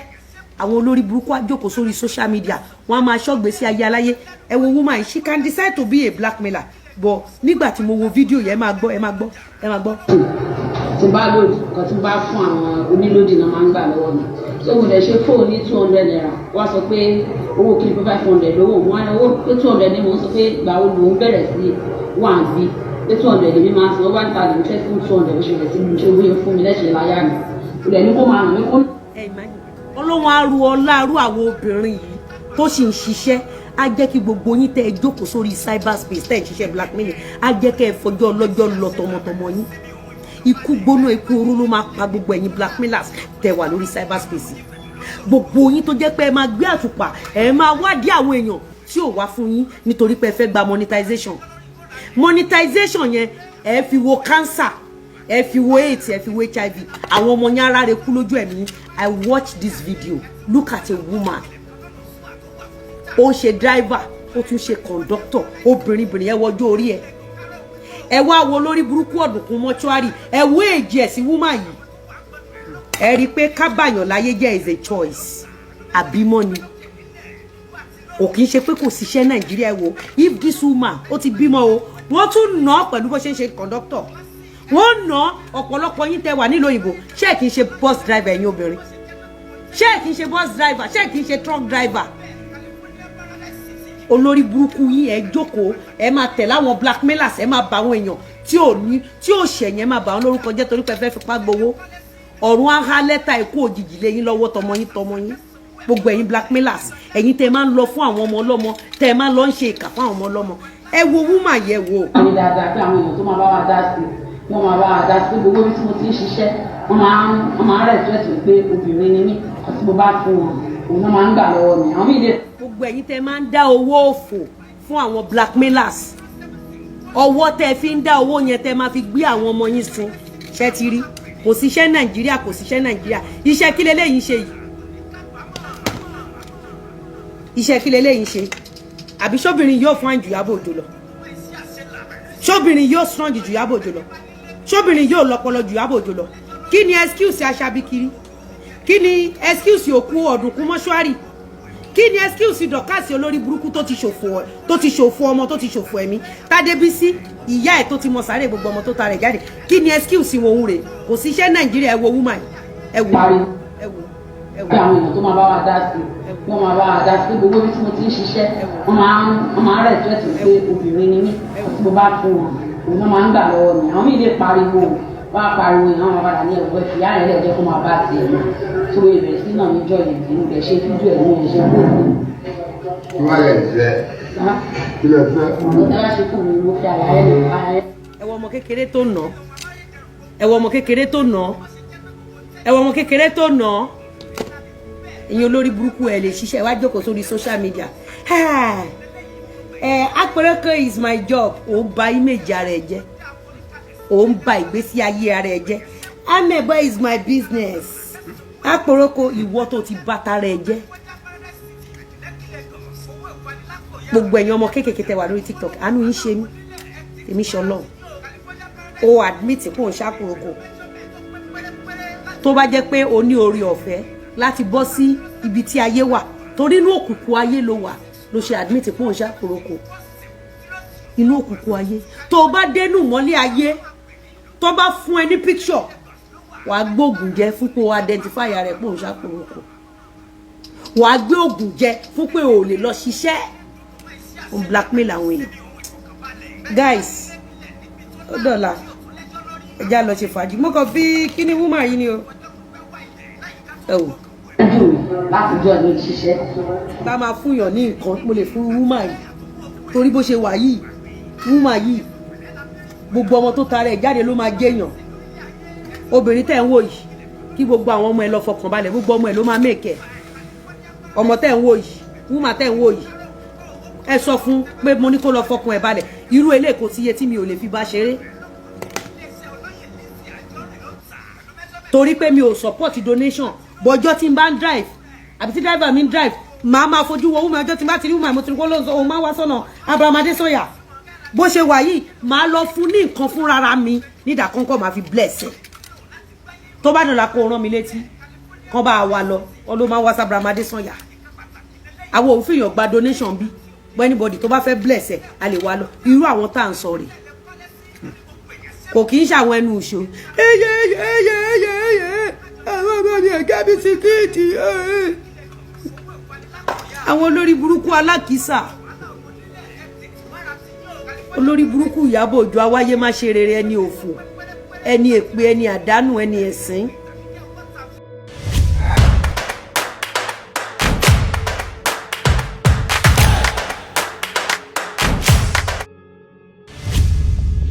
A: Àwọn olórí burúkú á jókòó sórí social media, wọn á máa ṣọ́gbé sí ayé aláyé. Ẹ wo woman yìí, she can decide to be a blackmailer, but nígbà tí mo wo fídíò yẹn, ẹ máa gbọ́, ẹ máa gbọ́, ẹ máa gbọ́.
L: Tí n bá load kan, tí n bá fún àwọn onílòdì náà máa ń gbà lọ́wọ́ mi. So mo dẹ̀ ṣe fóònù ní ₦200. Wá sọ pé owó kí n pé 500 lówó wọn á ní owó pé 200 ni. Mò ń sọ pé ìgbà wo lòún bẹ̀rẹ̀ sí wà ń bí pé 200 lèmi máa ń san 1,000 fẹ́ fún 200. Bó ṣe bẹ̀rẹ̀ sí ṣe bóyá fún mi lẹ́sẹ̀ láyà mi, kò dẹ̀ ní kó máa ràn mí kó.
A: Ọlọ́run á ru ọlá arú àwọn obìnrin yìí tó sì ń ṣiṣẹ́. Á jẹ́ kí gbogbo yín tẹ́ ẹ jókòó sórí cyberspace tẹ́ ẹ ń ṣiṣẹ́ blackmail, á jẹ́ kẹ́ ẹ fọjọ́ ọlọ́jọ́ lọ tọmọtọmọ yín. Ikú gbóná, ikú oró ló máa pa gbogbo ẹ̀yin blackmailers tẹ́ wà lórí cyberspace yìí. Gbogbo yín tó jẹ́ pé ẹ máa gbé àtùpà, ẹ máa wádìí àwọn èèyàn tí ò wá fún yín nítorí pé ẹ fẹ́ gba monetization. Monetization yẹn, ẹ fi wo cancer, ẹ fi wo AIDS, ẹ fi wo HIV. Àwọn ọmọ yẹn ara rẹ kú lójú ẹ̀mí. I watch this video. Look at a woman. Ó ń ṣe driver, ó tún ṣe conductor. Obìnrin bìnrin, ẹ wọjọ́ orí ẹ. Ẹ wá wo lórí burúkú ọ̀dùnkún mọ́ṣúárì. Ẹ wo èjì ẹ̀ sí woman yìí. Ẹ rí i pé kábàyàn láyé jẹ́ is a choice. Àbímọ ni, kò kí ń ṣe pé kò síṣẹ́ Nàìjíríà. Wo, if this woman, ó ti bímọ o, wọ́n tún nà án pẹ̀lú bó ṣe ń ṣe conductor, wọ́n nà án. Ọ̀pọ̀lọpọ̀ yín tẹ́ wà nílùú òyìnbó, ṣé kì í ṣe bus driver? Ẹ̀yin obìnrin, ṣé kì í ṣe bus driver? Ṣé kì í ṣe truck driver? Olórí burúkú yín, ẹ jókòó, ẹ máa tẹ̀lé àwọn blackmailers, ẹ máa bà àwọn èèyàn tí ò ní tí ò ṣẹ̀yìn, ẹ máa bà wọn lórúkọ jẹ́ torí pé ẹ fẹ́ fipá gbowó. Ọ̀run á há lẹ́tà ikú òjijì lé yín lọ́wọ́ tọmọ yín tọmọ yín. Gbogbo ẹ̀yin blackmailers, ẹ̀yin tẹ́ máa ń lọ fún àwọn ọmọ ọlọ́mọ, tẹ́ máa ń lọ ń ṣe ìkà fún àwọn ọmọ ọlọ́mọ, ẹ wo woman yẹ wo.
L: Ní dáadáa pé àwọn èèyàn tó máa bá wa dá sí, wọ́n máa bá wa dá sí. Gbogbo ibi tí mo ti ń ṣiṣẹ́, wọ́n máa ń respect pé obìnrin ni mí. Àti mo bá fún wọn, òun náà máa ń gbà lọ́wọ́ mi. Àwọn míì lè.
A: Gbogbo ẹ̀yin tẹ́ máa ń dá owó òfò fún àwọn blackmailers, ọwọ́ tẹ́ fi ń dá owó yẹn, tẹ́ máa fi gbé àwọn ọmọ yín sun. Ṣẹ́ ti rí? Kò síṣẹ́ Nàìjíríà, kò síṣẹ́ Nàìjíríà. Iṣẹ́ kí leléyìí ṣe yìí? Iṣẹ́ kí leléyìí ṣe? Àbí ṣóbìnrin yóò fún àjù Ìyábọ̀ Òjó lọ? Ṣóbìnrin yóò strong ju Ìyábọ̀ Òjó lọ? Ṣóbìnrin yóò lọ́pọlọ ju Ìyábọ̀ Òjó lọ? Kí ni excuse aṣabi kiri? Kí ni excuse òkú ọ̀dùnkún mọ́ṣúárì? Kí ni excuse Dorcas olórí burúkú tó ti ṣòfò, tó ti ṣòfò ọmọ, tó ti ṣòfò ẹ̀mí? Tádébísí, ìyá ẹ̀ tó ti mọ sáré gbogbo ọmọ tó ta rẹ̀ jáde, kí ni excuse wọn? Òun rè, kò sí iṣẹ́ Nàìjíríà. Ẹ wo woman, ẹ wo, ẹ wo, ẹ wo.
L: Pé àwọn èèyàn tó máa bá wa dá sí, wọ́n máa bá wa dá sí. Gbogbo ibi tí mo ti ń ṣiṣẹ́, wọ́n máa ń respect pé obìnrin ni mí. Àti mo bá fún wọn, òun náà máa ń gbà lọ́wọ́ mi. Àwọn míì lè pariwo, wọ́n á pariwo yẹn, wọ́n máa padà ní ẹ̀wọ́ ìyá yẹn lè jẹ́ kó máa bá tiẹ̀ lọ. Tó ìbẹ̀rẹ̀ sí náà níjọ́ yẹn, mo lè ṣe fídíò ẹ̀, mo lè ṣe fóònù.
J: Kí wàá lè fẹ́? Kí lè fẹ́?
L: Mo tẹ́lá ṣe fún mi, mo fi àlàyé lè pa ẹ́.
A: Ẹ wo ọmọ kékeré tó nà, ẹ wo ọmọ kékeré tó nà, ẹ wo ọmọ kékeré tó nà. Ìyẹn olórí burúkú, ẹ lè ṣiṣẹ́, wá jókòó sórí social media. Ẹ apẹrẹkẹ is my job. Ò ń ba image ara ẹ jẹ́, ò ń ba ìgbésí ayé ara ẹ jẹ́. Amebo is my business. Àpòròkò ìwọ tó ti bá tara ẹ jẹ́. Gbogbo ẹ̀yin ọmọ kéékèèké tẹ́ wà lórí TikTok, àánú yín ṣe mí. Èmi ṣọlọ́run, o admit pé òun ṣàpòròkò. Tó bá jẹ́ pé o ní orí ọ̀fẹ́ láti bọ́ sí ibi tí ayé wà, torí inú òkùnkùn ayé ló wà, ló ṣe admit pé òun ṣàpòròkò. Inú òkùnkùn ayé, tó o bá dénú mọ́lé ayé, tó bá fún ẹ ní picture, wàá gbóògùn jẹ fún pé o identify rẹ pé òun ṣàpòròkò. Wàá gbé ògùn jẹ fún pé o ò lè lọ ṣiṣẹ́. O ń blackmail àwọn èèyàn. Guys, ó dọ̀la, ẹ já lọ ṣe fàájì. Mo kàn fi kíní woman yìí ni o, ẹ wò.
L: Láti jọ ní ṣiṣẹ́.
A: Bá máa fúnyàn ní nǹkan, mo lè fún woman yìí, torí bó ṣe wà yìí, woman yìí, gbogbo ọmọ tó tara ẹ̀ jáde ló máa jẹ́yàn. Obìnrin tẹ́ ń wò yìí, kí gbogbo àwọn ọmọ ẹ lọ fọkàn balẹ̀, gbogbo ọmọ ẹ ló máa mèkẹ́. Ọmọ tẹ́ ń wò yìí, woman tẹ́ ń wò yìí, ẹ sọ fún pé mo ní kó lọ fọkàn ẹ balẹ̀. Irú eléyìí, kò sí iye tí mi ò lè fi bá ṣeré, torí pé mi ò support donation. Bọ́jọ́ tí n bá ń drive, àbí tí driver mi ń drive, màá máa fojú wo woman. Ọjọ́ tí n bá ti rí woman, mo ti rí kó lóun òun máa wá sọ́nà Abraham Adesanya. Bó ṣe wà yìí, màá lọ fún ní nǹkan fún rárá mi nídàkọ́ńkọ́, màá fi bless ẹ̀. Tó bá dọ̀la, kó rán mi létí kán bá wa lọ. Wọn ló máa ń wá sí Abraham Adesanya. Àwọn òun fìyàn gba donation bí, but anybody tó bá fẹ́ bless ẹ̀, a lè wá lọ. Irú àwọn tá à ń sọ rèé, kò kì í ṣàwọn ẹnu ìṣó. Eye eye eye eye, àwọn ọmọ mi ẹ̀gẹ́ bisikíìtì. Àwọn olórí burúkú alákìísà, olórí burúkú Ìyábọ̀ Òjó, awáyé má ṣe rere, ẹni òfò, ẹni èpè, ẹni àdánù, ẹni ẹ̀sín.